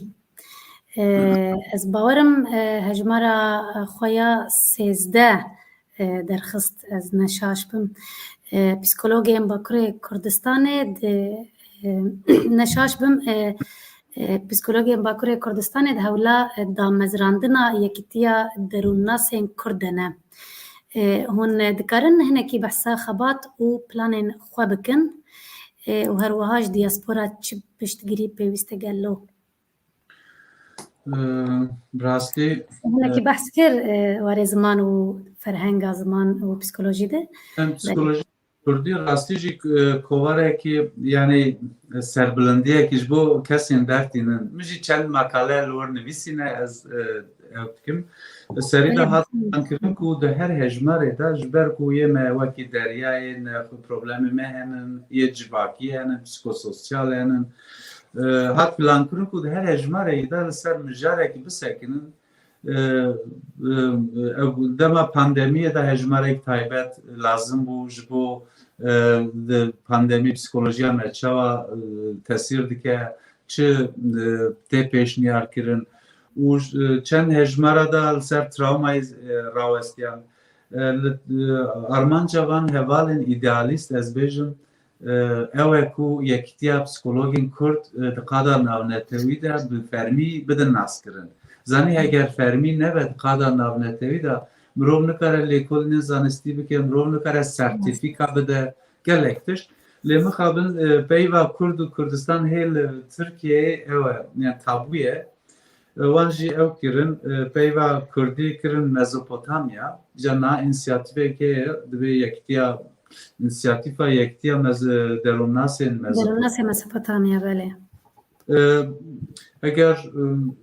E, Hı hı. ez bawerim, e, hejmara xwe ya sêzdeh, e, derxist, ez neşaş bim. E, psîkologên Bakurê Kurdistanê di, e, neşaş bim, e, e, psîkologên Bakurê Kurdistanê di hewla, e, damezrandina Yekîtiya Derûnnasên Kurd de ne. E, hûn dikarin hinekî behsa xebat û planên xwe bikin, e, û her wiha ji diaspora çi piştgirî pêwîst e gelo? Ee, rastî, Hinekî e, behs kir, e, warê ziman û ferhenga ziman û psîkolojî de. Em Belê. psîkolojî kurdî rastî jî, e, kovarekî, yani, e, serbilindiyekî ji bo kesên dertînin. Min jî çend makale li wir nivîsîne, ez, e, ew dikim. Serî de Belê. hat kirin ku di her hejmarê de ji ber ku yê me wekî deryayê ne xwe problemê me henin, yê civakî henin, psîkososyal henin, E, hat plankirin ku di her hejmareyê de li ser mijarekî bisekinin. E, e, ew dema pandemiyê de hejmarek taybet lazim bû ji bo, e, di pandemî psîkolojiya me çawa, e, tesîr dike, çi, e, tê pêşniyar kirin û, e, çend hejmara de li ser trawmayê, e, rawestiyan. E, li, e, armanca van hevalên îdealîst ez bêjim, e, ew e ku Yekîtiya Psîkologên Kurd, e, di qada navnetewî de bi fermî bidin naskirin. Zanî heger fermî nebe di qada navnetewî de, mirov nikare lêkolînên zanistî bike, mirov nikare sertîfîka bide, gelek tişt. Lê mixabin, e, peyva Kurd û Kurdistan hê li Tirkiyeyê ew e, yani tabû ye. E, wan jî ew kirin, e, peyva Kurdî kirin Mezopotamya. Îca niha însiyatîfekê ye, divê Yekîtiya, însiyatîfa Yekîtiya Mez-, Derûnnasên Mezopotamya. Derûnnasên Mezopotamya, belê. E, eger,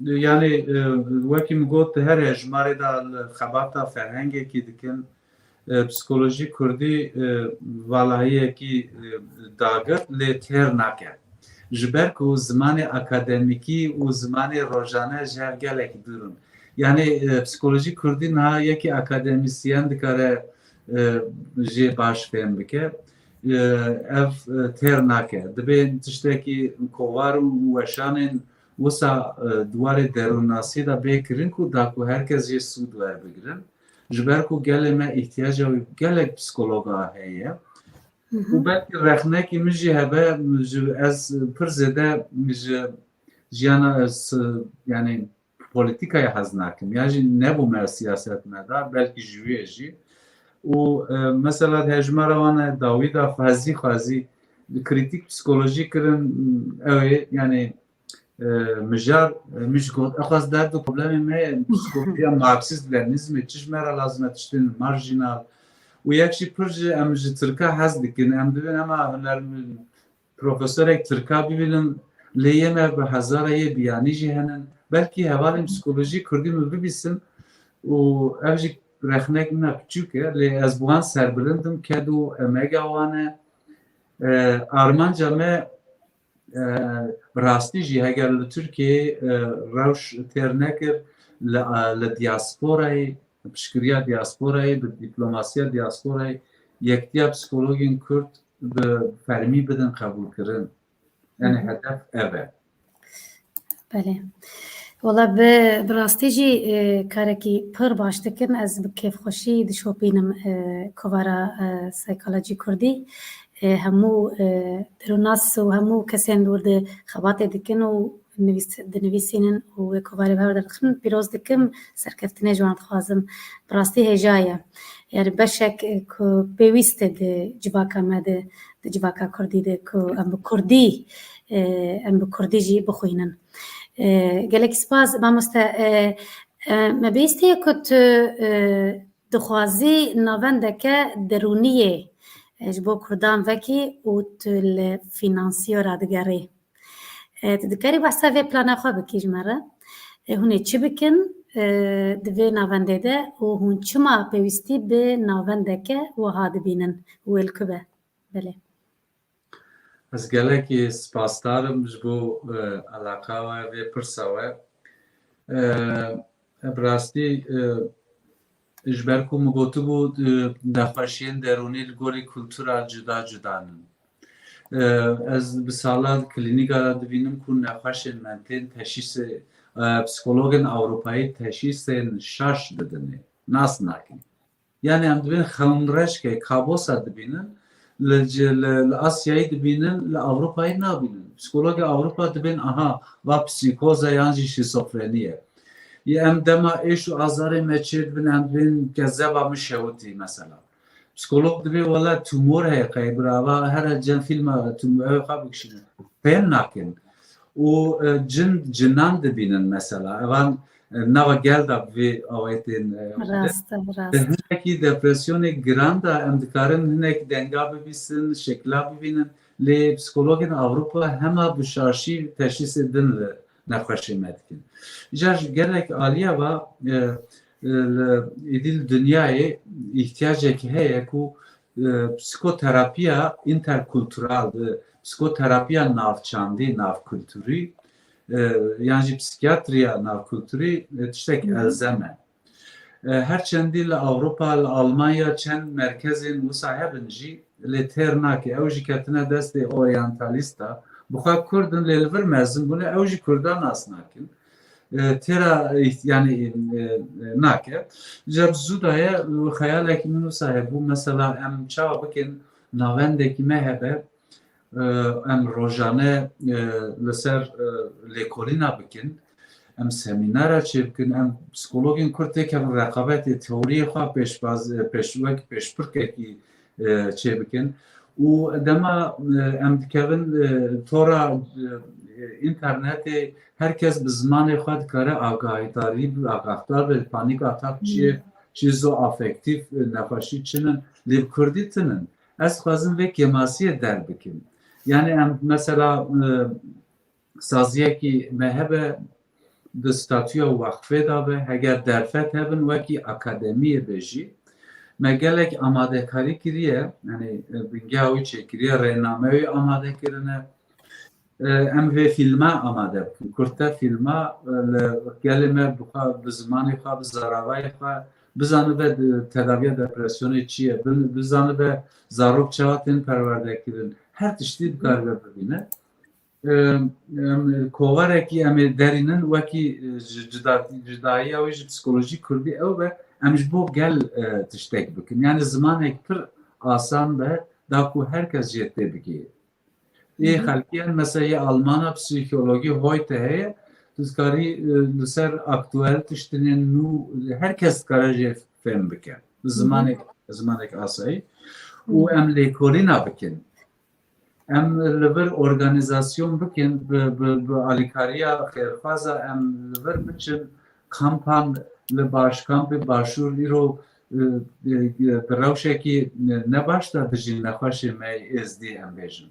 e, yani, e, wekî min got, her hejmarê de li xebata ferhengekî dikin, e, psîkolojî kurdî, e, valahiyekî, e, dagirt lê têr nake. Ji ber ku zimanê akademîkî û zimanê rojane ji hev gelek dûr in. Yani, e, psîkolojî kurdî niha yekî akademîsyen dikare, e, jê baş fêm bike. E, ev, e, têr nake. Dibê tiştekî kovar û weşanên wisa, e, di warê derûnnasî de bê kirin ku da ku her kes jê sûd werbigirin. Ji ber ku gelê me îhtiyaca wî gelek psîkologa heye. Hı hı. Û belkî rexnekî min jî hebe, ji, ez pir zêde ji jiyana, ez, yani, polîtîkayê hez nakim. Ya jî nebûme siyasetmedar, belkî ji wê jî. Û, e, mesela di hejmara wan e dawî de xwezî xwezî krîtîk psîkolojî kirin, ew ê, yanî, e, mijar, e, min jî got, ew xwest derd û problemê me ye, psîkolojiya Marksîst, Lenînîzmê, çi ji me re lazim e, tiştên marjînal. Û yek jî pir ji, em ji Tirka hez dikin, em dibên ema huner, profesorek Tirka bibînin, lê yê me bi hezara yê biyanî jî henin. Belkî hevalên psîkolojî kurdî min bibîsin û ev jî rexnek min a piçûk e, lê ez bi wan serbilind im, ked û emega wan e. E, armanca me, e, bi rastî jî heger li Tirkiyeyê, e, rewş têr nekir, li, e, li diasporayê, piştgiriya diasporayê, bi diplomasiya diasporayê, yektiya psîkologên kurd bi fermî bidin qebûlkirin. Yanî Hı hı. hedef ev e. Belê. Wala bi, bi rastî jî, e, karekî pir baş dikin. Ez bi kêfxweşî dişopînim, e, kovara, e, Psychology Kurdî. E, hemû, e, derûnas û hemû kesên li wir de xebatê dikin û nivîs-, dinivîsînin û wê kovarê bi hev re dixin. Pîroz dikim, serkeftinê ji wan dixwazim. Bi rastî hêja ye. Yani beşek, e, ku pêwîst e di civaka me de, di civaka kurdî de ku em bi kurdî, e, em bi kurdî jî bixwînin. E, gelek spas, mamoste. E, e, me bihîstiye ku tu, e, dixwazî navendeke derûniyê, e, ji bo kurdan vekî û tu li fînansiyo radigerî. E, tu dikarî behsa vê plana xwe bikî ji me re? E, hûn ê çi bikin, e, di vê navendê de û hûn çima pêwîstî bi navendeke wiha dibînin û wê li ku be? Belê. Ez gelekî spasdar im ji bo, e, eleqa we, vê pirsa we. E, bi rastî, e, ji ber ku min gotibû, e, nexweşiyên derûnî li gorî kultura cuda cuda ne. E, ez bi sala klînîka de dibînim ku nexweşên mentên teşhîsê, e, psîkologên Ewropayî teşhîsên şaş didinê, nas nakin. Yani em dibên xewnreşkê, kabosa dibînin, li, li, li Asyayê dibînin, li Ewropayê nabînin. Psîkologê Ewropa dibên, aha, va psîkoz e yan jî şîzofrenî ye. Ya em dema êş û azarê me çêdibin, em dibên kezeba min şewitî mesela. Psîkolog dibê wela tumor heye qey bira, va here cem fîlma tumor, ew xwe bikişînin. Fêm nakin. Û, e, cin, cinan dibînin mesela. Evan, e, nava gel de bi vê awayê tên, e, Rast e, rast e. Hinekî depresyonê giran de em dikarin hinek denga bibîsin, şekla bibînin. Lê psîkologên Ewropa hema bi şaşî teşhîsê din li nexweşê me dikin. Îcar ji gelek aliya va, e, e, li, êdî li dinyayê îhtiyacek heye ku, e, psîkoterapiya înterkultural, e, psîkoterapiya navçandî, navkulturî, e, yan jî psîkiyatriya navkulturî, e, tiştek Hı hı. elzem e. E, her çendî li Ewropa, li Almanya çend merkezên wisa hebin jî, lê têr nake. Ew jî ketine destê oryantalîsta. Bi xwe kurd in, lê li vir mezin bûne, ew jî kurdan nas nakin. E, têra, e, yani, e, e, nake. Ji zû de ye, xeyalekî min wisa hebû, mesela em çawa bikin, navendekî me hebe, e, em rojane, e, li ser, e, lêkolîna bikin, em semînara çêbikin, em psîkologên kurd têkevin reqabetê, teoriyê xwe pêşbaz, e, pêş, wek pêşbirkekî, e, çêbikin. Û dema, e, em dikevin, e, tora, e, înternetê, her kes bi zimanê xwe dikare agahîdarî, agahdar be, panîk atak çi ye, Hmm. şîzoafektîf, e, nexweşî çi ne, lê bi kurdî tinin. Ez dixwazim vê kêmasiyê derbikim. Yani em mesela, e, saziyekî me hebe di statûya wexfê de be, heger derfet hebin wekî akademiyê be jî, me gelek amadekarî kiriye, yani, e, bingeha wî çêkiriye, rêname wî amade kirine. E, em vê fîlma amade bikin. Kurte fîlma, e, li gelê me bi xwe, bi zimanê xwe, bi zaravayê xwe, bizanibe de-, tedaviya depresyonê çi ye, bi-, bizanibe zarok çawa tên perwerde kirin. Her tiştî dikaribe bibîne. E, em, kovarekî em ê derînin, wekî, e, ji cida-, cidayiya wî ji psîkolojî kurdî ew be, em ji bo gel, e, tiştek bikin. Yani zimanek pir asan be, da ku her kes jê tê bigihê. Ê Hı hı. xelkî yên, mesela yê Almana psîkologî Heute heye, tu dikarî, e, li ser aktuel tiştinên nû, her kes dikare jê fêm bike. Bi Hı hı. zimanek, zimanek asayî. Hı. Û em lêkolîna bikin. Em li vir organîzasyon bikin, bi, bi, bi alîkariya xêrxwaza em li vir biçin kampan li baş, kampê Başûr îro, e, e, bi rewşekî ne baş de dijî nexweşê me yê êzdî em bêjin.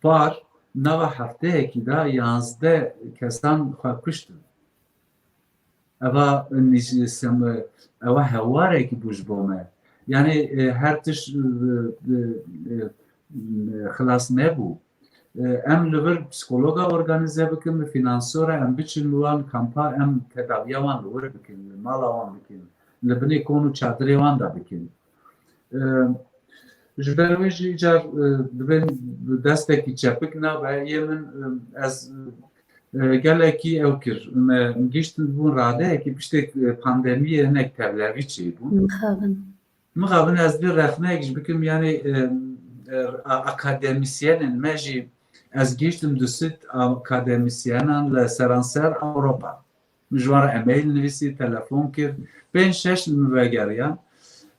Par nava hefteyekî de yanzdeh kesan xwe kuştin. Eva nîş-, sem-, ewa hewarekî bû ji bo me. Yani, e, her tişt, e, e, e, xilas nebû. E, em li vir psikologa organîze bikin, bi finansora em biçin li wan kampa, em tedaviya wan li wir bikin, li mala wan bikin, li binê kon û çadirê wan de bikin. E, ji ber wê jî îcar, e, dibên destekî çepik nabe. Yê min, e, ez, e, gelekî ew kir. Me gihiştin bûn radeyekî piştê, e, pandemiyê hinek tevlevî çêbûn. Mixabin. Mixabin ez vê rexneyek ji bikim, yani, e, e, a-, akademîsyenên me jî ez gihiştim du sed akademîsyenan li seranser Ewropa. Min ji wan re email nivîsî, telefon kir. Pênc şeş li min vegeriyan.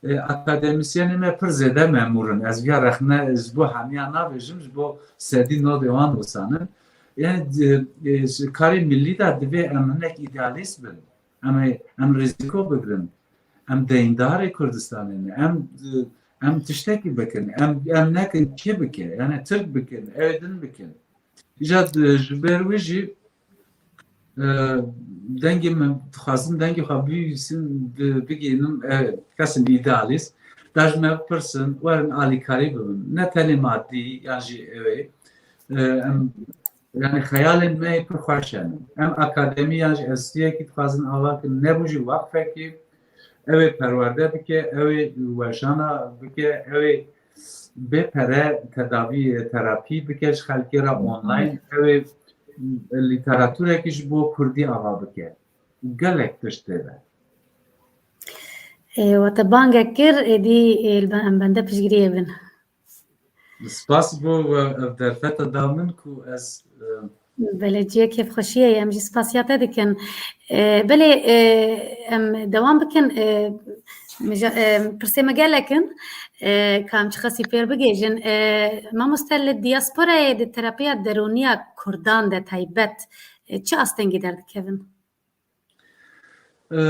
E, akademîsyenê me pir zêde memûr in. Ez viya rexne ji bo hemiyan nabêjim, ji bo sedî nodê wan wisa in. Yani, e, e, ji karê milî de divê em hinek îdealîst bin. Em ê, em rîzîko bigirin. Em deyndarê Kurdistanê ne. Em, e, em tiştekî bikin. Em, em nekin kê bike? Yani Tirk bikin, ew ê din bikin. Îca, e, ji ber wî jî, e, dengê min, dixwazim dengê xwe bibîsim, bi-, bigihînim, e, kesên îdealîst, da ji me bipirsin, werin alîkarî bibin. Ne tenê madî, yan jî ew ê, e, em, yani xeyalên me yê pir xweş hene. Em akademî yan jî enstitûyekî dixwazin ava kin, nebû jî waqfekî, ew ê perwerde bike, ew ê weşana bike, ew ê bê pere tedavî, terapî bike ji xelkê re online, ew ê lîteratûrekî ji bo kurdî ava bike. Gelek tişt tê de. Ê, wate bangek kir, êdî, ê, li ben-, em bende piştgiriyê bin. Spas bo we ev derfeta da min ku ez, e, Belê, cihê kêfxweşiyê ye, em jî spasiya te dikin. E, belê, e, em dewam bikin. E, mija-, e, pirsê me gelek in, e, ka em çiqasî pêr bigihêjin. E, mamoste, li diasporayê di terapiya derûniya kurdan de taybet, e, çi astengî derdikevin? E,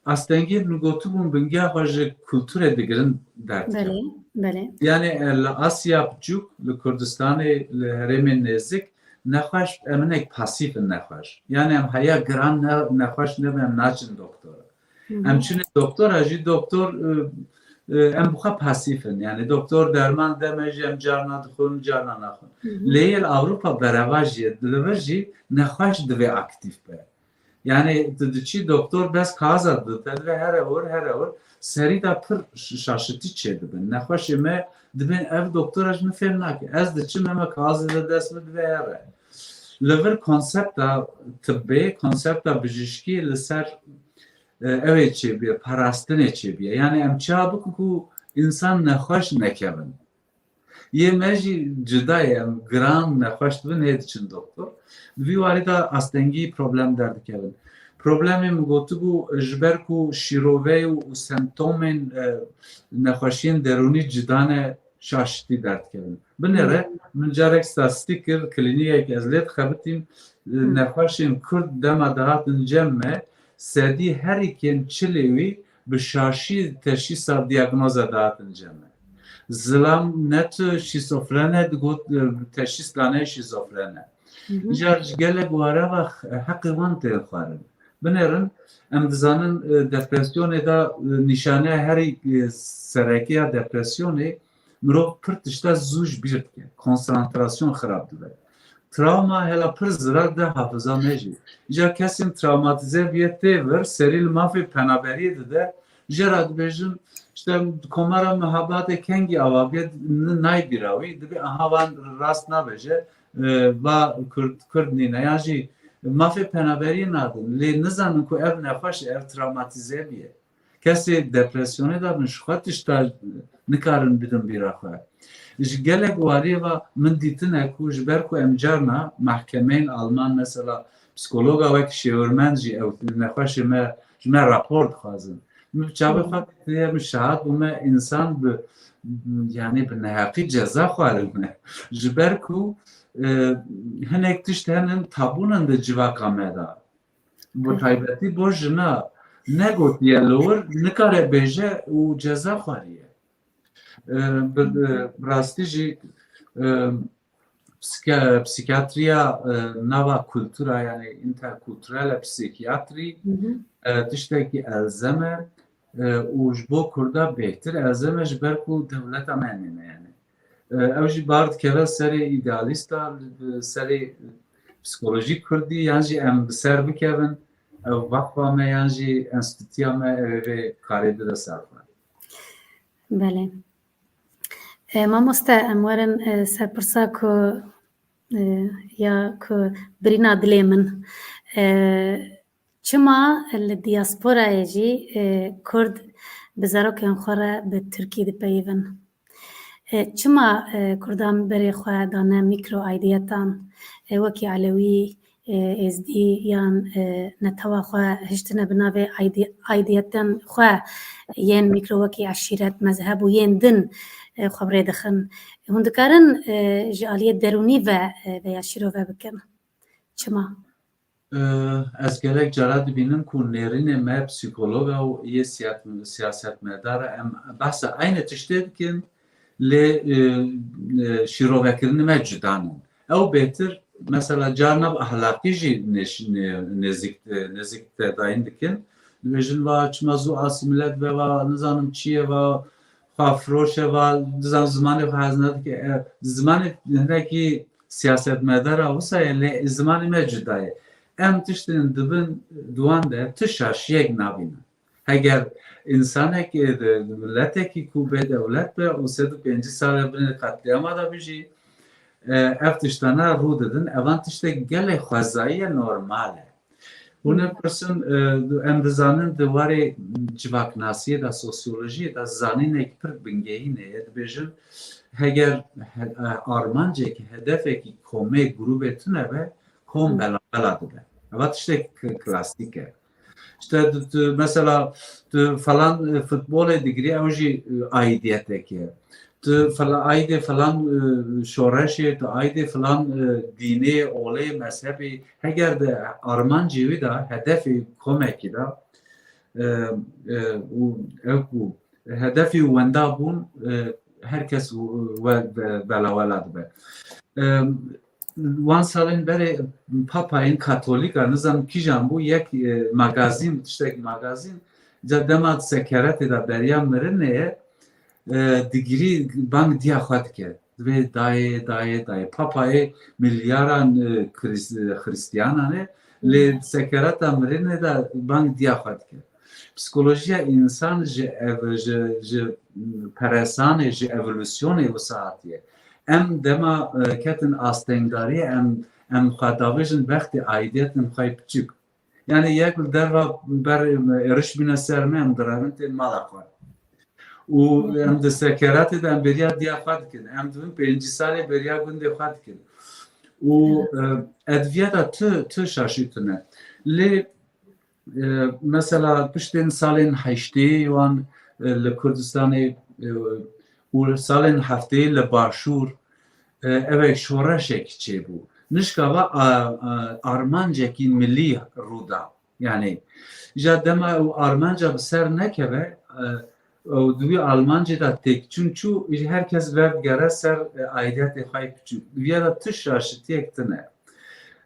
astengî min gotibûn bingeha xwe ji kulturê digirin derdikevin. Belê, belê. Yani, e, li Asya biçûk, li Kurdistanê, li herêmên nêzik, nexweş, em hinek pasîf in nexweş. Yani, em heya giran ne-, nexweş nebin, em naçin doktora. Hı hı. Em çinê doktora jî, doktor, e, e, em bi xwe pasîf in. Yani, doktor derman deme jî, em carna dixwin, carna naxwin. Hı hı. Lê yê li Ewropa berevaj jî, li vir jî nexweş divê aktîf be. Yani, tu diçî doktor bes kaza dide, te divê here wir, here wir. Serî de pir ş-, şaşitî çêdibin. Nexweşê me dibên ev doktora ji min fêm nake. Ez diçim, hema kazê de dest min divê here. Li vir konsepta tibbê, konsepta bijîşkî li ser, e, ew ê çêbiye, parastinê çêbiye. Yani em çawa bikin ku însan nexweş nekevin. Yê me jî cuda ye, em giran nexweş dibin, hê diçin doktor. Di vî warî de astengî problem derdikevin. Problemê min gotibû, ji ber ku şîroveyê û semptomên, e, nexweşiyên derûnî cuda ne, şaşitî derdikevin. Binêre, Hmm. min carek statistîk kir, klînîkek ez lê dixebitîm, e, Hmm. nexweşên kurd dema dihatin cem me, sedî herî kêm çilê wî bi şaşî teşhîsa diyagnoza dihatin cem me. Zilam ne tu şîzofren e, digot, e, teşhîs dane şîzofren e. Hı hı. Îcar ji gelek ware ve heqê wan tên xwarin. Binêrin, em dizanin, e, depresyonê de, e, nîşaneya herî, e, sereke ya depresyonê mirov pir tişta zû ji bîr dike. Konsantrasyon xirab dibe. Travma hela pir zirar de hafiza me jî. Îcar kesên travmatîze bûye tê vir, serî li mafê penaberiyê dide, jê re dibêjin, işte, komara Mehabadê kengî ava bûye, n-, nayê bîra wî, dibê aha van rast nabêje, e, va Kurd, Kurd nîne. Yan jî mafê penaberiyê nadin. Lê nizanin ku ev nexweş e, ev travmatîze bûye. Kesê depresyonê de bin, ji xwe tişta nikarin bidin bîra xwe. Ji gelek wariyê ve min dîtine ku ji ber ku em carna mehkemeyên Alman, mesela psikologa wek şêwirmend jî ew nexweşê me, ji me rapor dixwazin. Min bi çavê xwe dîtiye, min şahid bûme, însan bi, yani bi neheqî ceza xwarine. Ji ber ku, e, hinek tişt henin tabûnin di civaka me de. Bi taybetî bo jina negotiye li wir, nikare bêje û ceza xwariye. E, bi, e, bi rastî jî, e, psike-, psîkiyatriya, e, nava kultura, yani interkulturele psîkiyatrî, e, tiştekî elzem e, e, û ji bo Kurda bêhtir elzem e, ji ber ku dewleta me nîne yani. E, ew jî bar dikeve serê îdealîsta, serê psîkolojî kurdî, yan jî em bi ser bikevin, ew veqfa me yan jî enstîtuya me ew ê vê karê bide ser xwe. Belê. E, mamoste, em werin, e, ser pirsa ku, e, ya ku birîna dilê min. E, çima li diasporayê jî, e, Kurd bi zarokên xwe re bi Tirkî dipeyivin? E, çima, e, Kurdan berê xwe dane mîkro aîdiyetan, e, wekî Elewî, e, Êzdî yan, e, netewa xwe hiştine bi navê aîdî-, aîdiyetên xwe yên mîkro wekî eşîret, mezheb û yên din, e, xwe bi rê dixin? Hûn dikarin, e, ji aliyê derûnî ve, e, veya şîrove bikin? Çima? E, ez gelek cara dibînim ku nêrînê me psîkologa û yê siyat-, siyasetmedar e, em behsa aynî tiştê dikin, lê, e, e, şîrovekirinê me cuda ne. Ew bêtir, mesela, carna bi ahlaqî jî nêş-, nê-, nêzik, e, nêzik tedayîn dikin. Dibêjin, va çima zû asîmîle dibe, va nizanim çi ye, va xwefiroş e, va nizanim zimanê xwe hez nedike. E, zimanê hinekî siyasetmedara wisa ye, lê zimanê me cuda ye. Em tiştên dibin di wan de tu şaşiyek nabînin. Heger însanek, e, de, miletekî ku bê dewlet be û sed û pêncî sal e binê qetlîama de bijî, e, ev tiştana rû didin. Evan tiştek gelek xwezayî ye, normal e. Hûn ê pirsin, e, em dizanin di warê civaknasiyê de, sosyolojiyê de zanînek pir bingehîn heye. Dibêjin, heger he-, e, armancekî, hedefekî komê, grûbê tune be, kom bela bela dibe. Eva tiştek k-, klasîk e. İşte tu, tu, mesela tu falan, e, futbolê digirî, ew jî, e, aîdiyetek e. Tu fela-, aîdê falan, e, şoreşê, tu aîdê falan, e, dînê, olê, mezhebê, heger de armancê wî de, hedefê komekî de, e, e, û ew ku hedefî wenda bûn, e, her kes we-, we-, belawela dibe. E, wan salên berê papayên katolîka, nizanim kîjan bû, yek, e, magazîn, tiştek magazîn, ca dema sekeretê de beriya mirinê ye, e, digirî bang diya xwe dike. Divê dayê, dayê, dayê. Papayê milyaran, e, Krîs-, e, Xristiyanan e, lê sekereta mirinê de bang diya xwe dike. Psîkolojiya însan ji ev-, ji, ji peresanê, ji evolûsyonê wisa hatiye. Em dema, e, ketin astengdariyê, em, em xwe davêjin bextê aîdiyetên xwe yê piçûk. Yani yek li derva ber êriş bîne ser me, em direvin tên mala xwe. Û em di sekeratê de em beriya diya xwe dikin. Em dibin pêncî salê beriya gundê xwe dikin. Û, e, edviya da tu, tu şaşî tune. Lê, e, mesela piştên salên heştê wan, e, li Kurdistanê, e, û salên heftê li Başûr, e, evek şoreşek çêbû. Nişka va, a, a, armancekî milî rû da. Yani, ja dema ew armanca bi ser nekeve, e, ew di wî armancê de têkçûn çû, her kes ver digere ser, e, aidiyetê xwe yê piçûk. Di viya de tu şaşitiyek tune.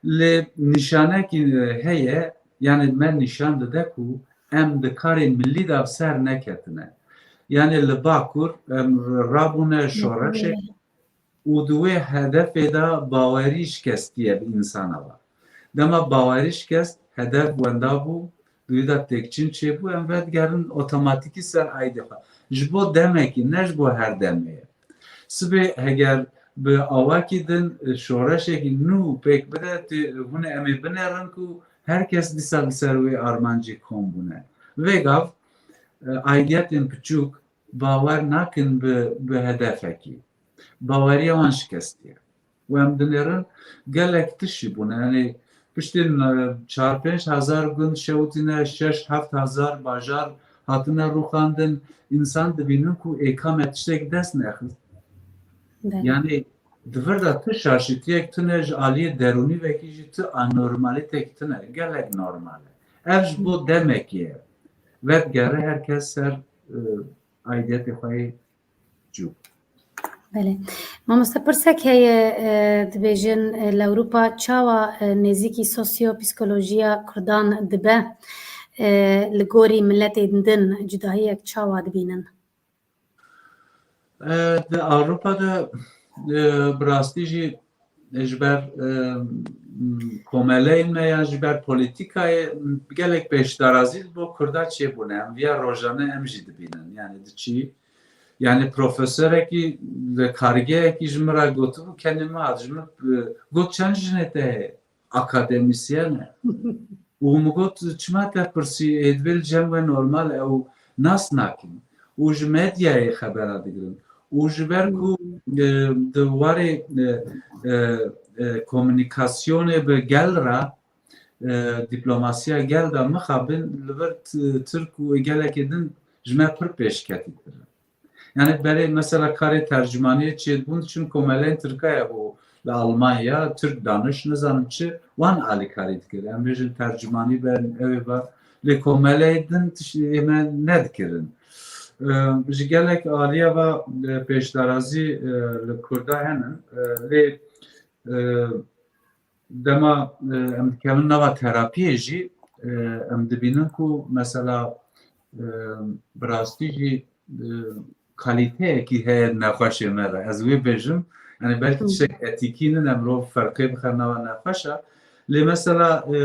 Lê nîşanekî, e, heye, yani me nîşan dide ku em di karê milî de bi ser neketine. Yani li Bakur em rabûne şoreşek û di wê hedefê de bawerî şikestiye bi însana ve. Dema bawerî şikest, hedef wenda bû, di wî de têkçûn çêbû, em vedigerin otomatîkî ser aîdê xwe. Ji bo demekî, ne ji bo her demê ye. Sibê heger bi awakî din, e, şoreşekî nû pêk bide, tu, hûn ê em ê binêrin ku her kes dîsa li ser wê armancê kom bûne. Vêgav, e, aîdiyetên piçûk bawer nakin bi, bi hedefekî. Baweriya wan şikestiye. Û em dinêrin gelek tişt jî bûne. Yani piştî, e, çar pênc hezar gund şewitîne, şeş heft hezar bajar hatine rûxandin, însan dibînin ku êka me tiştek dest nexist. Belê. Yani di vir de tu şaşitiyek tune ji aliyê derûnî vekî jî tu anormalitek tune, gelek normal e. Ev ji bo demekê ye. Vedgere her kes ser, e, aidiyetê xwe yê cû. Belê. Mamoste, pirsek heye, e, dibêjin, e, li Ewropa çawa, e, nêzîkî sosyo-psîkolojiya Kurdan dibe, e, li gorî miletên din cudahiyek çawa dibînin? E, di Ewropa de, e, bi rastî jî ji ber, e, m, komeleyên me yan ji ber polîtîkayê, m, gelek pêşdarazî li bo Kurda çêbûne. Em viya rojane em jî dibînin. Yani diçî, yani profesorekî li kargehekî ji min re gotibû, kenê min hat ji min, e, got, çend jinê te heye? Akademisyen e. Û min got, çima te pirsî, ê, divê li cem we normal e, ew nas nakin. Û ji medyayê xebera digirin. Û ji ber ku, e, di warê, e, e, e, komunîkasyonê bi gel re, e, diplomasiya gel de mixabin, li vir t-, Tirk û gelekê din ji me pir pêşketîtir in. Yani berê mesela karê tercümaniyê çêdibûn, çim komeleyên Tirkaya bû li Almanya, Tirk daniş, nizanim çi, wan alîkarî dikir. Em bêjin tercümanî ben, ew ê ba, lê komeleyê din tiştê me nedikirin. Ee, ji gelek aliya va, e, pêşdarazî, e, li Kurda henin. E, lê, e, dema, e, em dikevin nava terapiyê jî, e, em dibînin ku mesela, e, bi rastî jî, e, kalîteyekî heye di nexweşê me de. Ez wê bêjim, yani belkî Hı. tiştek etîkî nine, mirov ferqê bixe nava nexweşa. Lê mesela, e,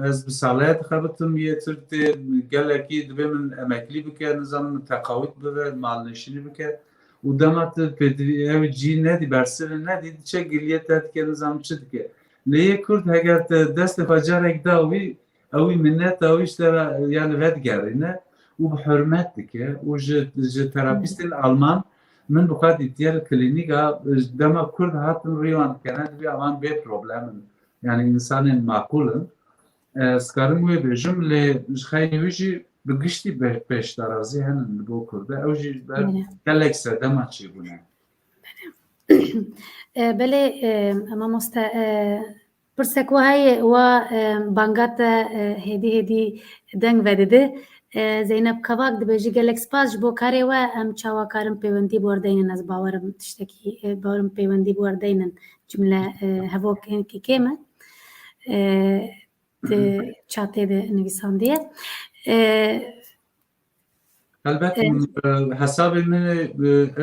ez bi salê dixebitim yê Tirk tê, gelekî dibê min emeklî bike, nizanim min teqawît bibe, malnişînî bike. Û dema tu pêdivî ew cî nedî, bersivê nedî, diçe giliyê te dike, nizam çi dike. Lê yê Kurd heger te destê xwe carek da wî, ew wî minneta wî ji te re, yani vedigerîne û bi hurmet dike û ji, ji terapîstên Alman min bi xwe dîtiye li klînîka, dema Kurd hatin rî wan dikene, dibê evan bê problem in. Yani însanên maqûl in. Ez karim wê bêjim, lê ji xeynî wî jî bi giştî be-, pêşdarazî henin li bo Kurda. Ew jî ber Belê. gelek sedema çêbûne. E, belê, e, mamoste, e, pirsek wa heye, wa, e, banga te, e, hêdî hêdî deng vedide. E, Zeynep Kavak dibêje, gelek spas ji bo karê we, em çawa karin pêwendî bi we re deynin, ez bawerim tiştekî, e, bawerim pêwendî bi we re deynin. Cimle, e, hevokên kêm e. E, di çatê de nivîsandiye. E, Helbet, e, m, e, hesabê min, e,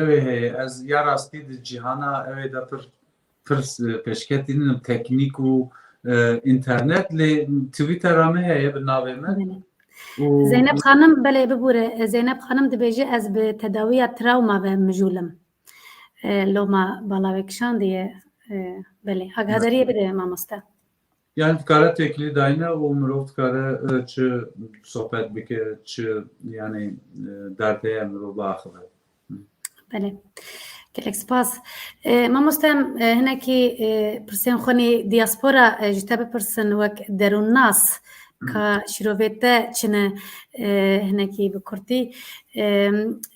ew ê heye. Ez ya rastî di cîhana ew ê de pir, pir, e, pêşketî nim teknîk û, e, înternet, lê Twittera min heye bi navê min. Belê. Û Zeynep Xanim, belê bibûre. Zeynep Xanim dibêje, ez bi tedawiya trawma ve mijûl im. E, loma bala we kişandiye. E, belê. Agahdariyê bide mamoste. Yani dikare têkilî dayne û mirov dikare, e, çi sohbet bike, çi yani, e, derdeye mirov biaxive. Belê. Gelek spas. E, mamoste, em, e, hinekî, e, pirsên xwe nî diaspora, e, ji te bipirsin wek derûnnas, ka şîrovê te çi ne, e, hinekî bi kurtî. E,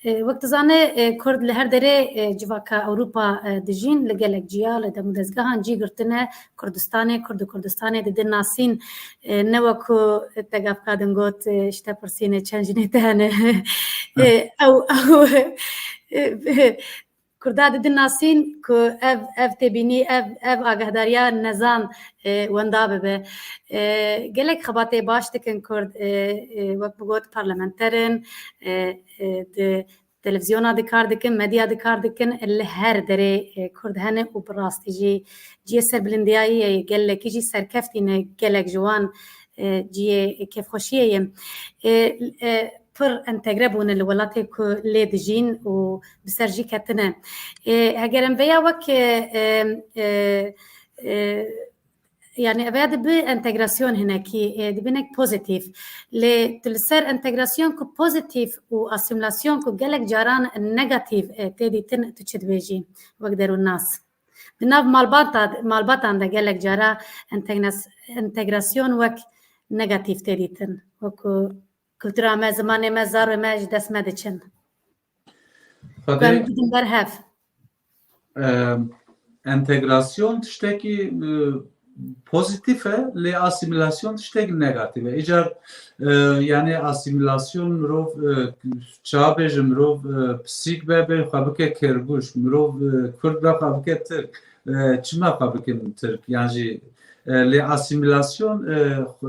e, wek tu zane, e, Kurd li her derê, e, civaka Ewropa, e, dijîn, li gelek ciya, li dem û dezgehan cî girtine, Kurdistanê, Kurd û Kurdistanê didin nasîn, e, ne wek ku te gavka din got, e, ji te pirsîne çend jinê te hene. E, ew, ew, e, Kurda didin nasîn ku ev, ev têbînî, ev, ev agahdariya nezan, e, wenda bibe. E, gelek xebatê baş dikin Kurd, e, e, wek bigot parlamenter in, e, e, di televîzyona de kar dikin, medya de kar dikin, li her derê, e, Kurd hene û bi rastî jî cihê serbilindiyayî ye, gelekî jî serkeftî ne, gelek ji wan, e, cihê kêfxweşiyê ye. E, e, pir entegre bûne li welatê ku lê dijîn û bi ser jî ketine. E, heger em veya wek, e, e, e, e, Yani ev ya dibi entegrasyon hinekî, e, dibinek pozîtîf. Lê tu li ser entegrasyon ku pozîtîf û asîmîlasyon ku gelek caran negatîf, e, tê dîtin, tu çi dibêjî wek derûnnas? Di nav malbata-, malbatan de gelek cara entegras-, entegrasyon wek negatîf tê dîtin. Wek ku kultura me, zimanê me, zarê me ji dest me diçin. Ku em bidin ber hev. Entegrasyon tiştekî pozîtîf e, lê asîmîlasyon tiştekî negatîf e. Îcar, e, yani asîmîlasyon mirov, e, çawa bêje, mirov, e, pisîk be, be xwe bike kerguş, mirov, e, kurd be xwe bike tirk, e, çima xwe bikin tirk? Yan jî, e, lê asîmîlasyon, e,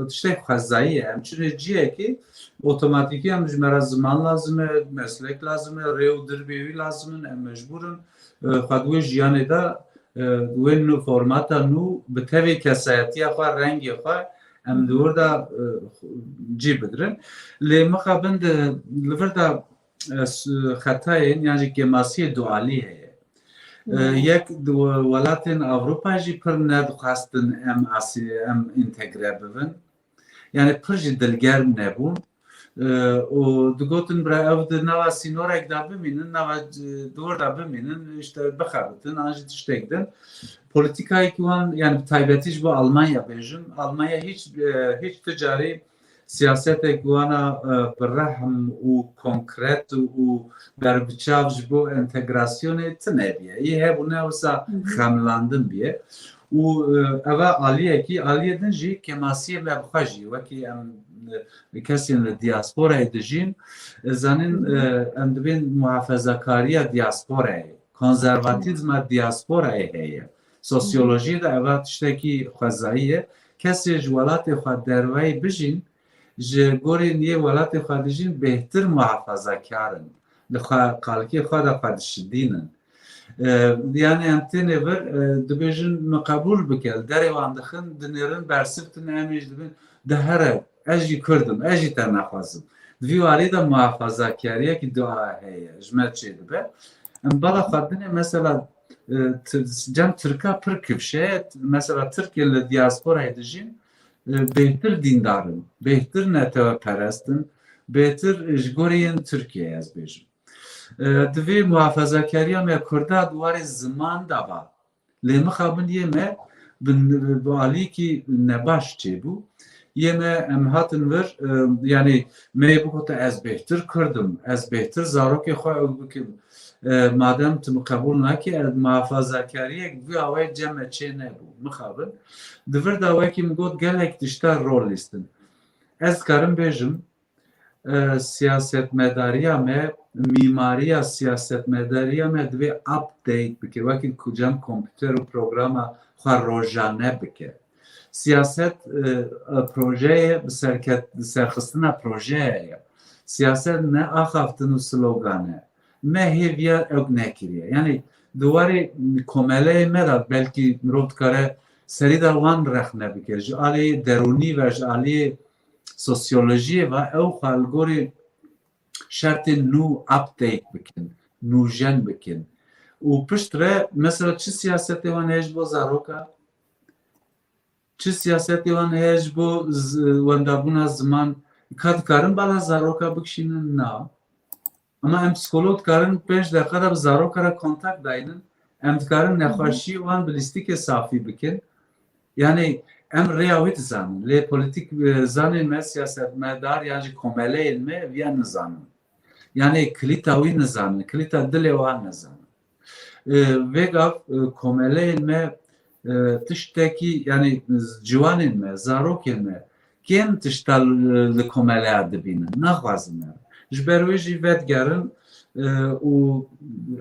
tiştek xwezayî ye. Em çûne ciyekê, otomatîkî em ji me re ziman lazim e, meslek lazim e, rê û dirbê wî lazim in, em mecbûr in, e, xwe di wê jiyanê de, e, wê nû formata nû bi tevê kesayetiya xwe, rengê xwe em di wir de, e, cî bigirin. Lê mixabin di, li vir de, e, s-, xetayên yan jî kêmasiyê dualî heye. E, yek di we-, welatên Ewropa jî pir nedixwestin em asî-, em întegre bibin. Yani pir jî dilgerm nebûn. E, û digotin bira ew di nava sînorek de bimînin, nava, e, dor de bimînin, işte bixebitin, an jî tiştek din. Polîtîkayekî wan, yani bi taybetî ji bo Almanya bêjim, Almanya hiç, e, hiç ti carî siyasetek wana, e, bi rehm û konkret û berbiçav ji bo entegrasyonê tune bûye. Yê hebûne wisa xemilandin bûye. Û, e, eva aliyekî, aliyê din jî kêmasiyê me bi xwe jî, wekî em, e, kesên li diasporayê dijîn, e, zanin, e, em dibên muhafezakariya diasporayê, konservatîzma diasporayê heye. Sosyolojiyê de eva tiştekî xwezayî ye. Kesê ji welatê xwe derveyî bijîn, ji gorî niyê welatê xwe dijîn bêhtir muhafazakar in. Li xwe, kalikê xwe de xwe dişidînin. E, yani em tênê vir, e, dibêjin min qebûl bike, li derê wan dixin, dinêrin, bersiv tune, em ê jî dibin, de here, ez jî Kurd im, ez jî te naxwazim. Di vî warî de muhafazakariyekî dua heye, ji me çêdibe. Em bala xwe dinê, mesela, e, Tir-, cem Tirka pir kifşe, mesela Tirkên li diasporayê dijîn, e, bêhtir dîndar in, bêhtir neteweperest in, bêhtir ji gorî yên Tirkiyeyê ez bêjim. E, di vê muhafazakariya me Kurda di warê ziman de ba. Lê mixabin yê me bi, bi alîkî nebaş çêbû. Yê me em hatin vir, e, yani me yê bigote ez bêhtir Kurd im, ez bêhtir zarokê xwe ew bikim. E, madem tu min qebûl nakî, ez muhafazakariyek vî awayê cem me çê nebû. Mixabin. Di vir de wekî min got gelek tişta rol lîstin. Ez dikarim bêjim, e, siyasetmedariya me, mîmariya siyasetmedariya me divê update bike, wekî ku cem kompûter û programa xwe rojane bike. Siyaset, e, e, projeyê bi serket-, serxistina projeyê ye. Siyaset ne axaftin û slogan e. Me hêviya ew nekiriye. Yani di warê komeleyê me de belkî mirov dikare serî de wan rexne bike. Ji alî derûnî ve, ji alî sosyolojiyê ve ew xwe li gorî şertên nû update bikin, nûjen bikin. Û piştre mesela çi siyasetê wan heye ji bo zaroka, çi siyasetê wan heye ji bo z-, wendabûna ziman, ka dikarin bala zaroka bikişînin? Na. Ama em psîkolog dikarin pênc deqa de bi zaroka re kontak daynin. Em dikarin nexweşiyê wan bi lîstikê safî bikin. Yani em rêya wî dizanin. Lê polîtîk, e, zanên me, siyasetmedar yan jî komeleyên me viya nizanin. Yani kilîta wî nizanin, kilîta dilê wan nizanin. E, vêgav, e, komeleyên me, e, tiştekî, yani ciwanên me, zarokên me, kêm tişta li, li komeleya dibînin, naxwazin ev. Ji ber wê jî vedigerin, e, û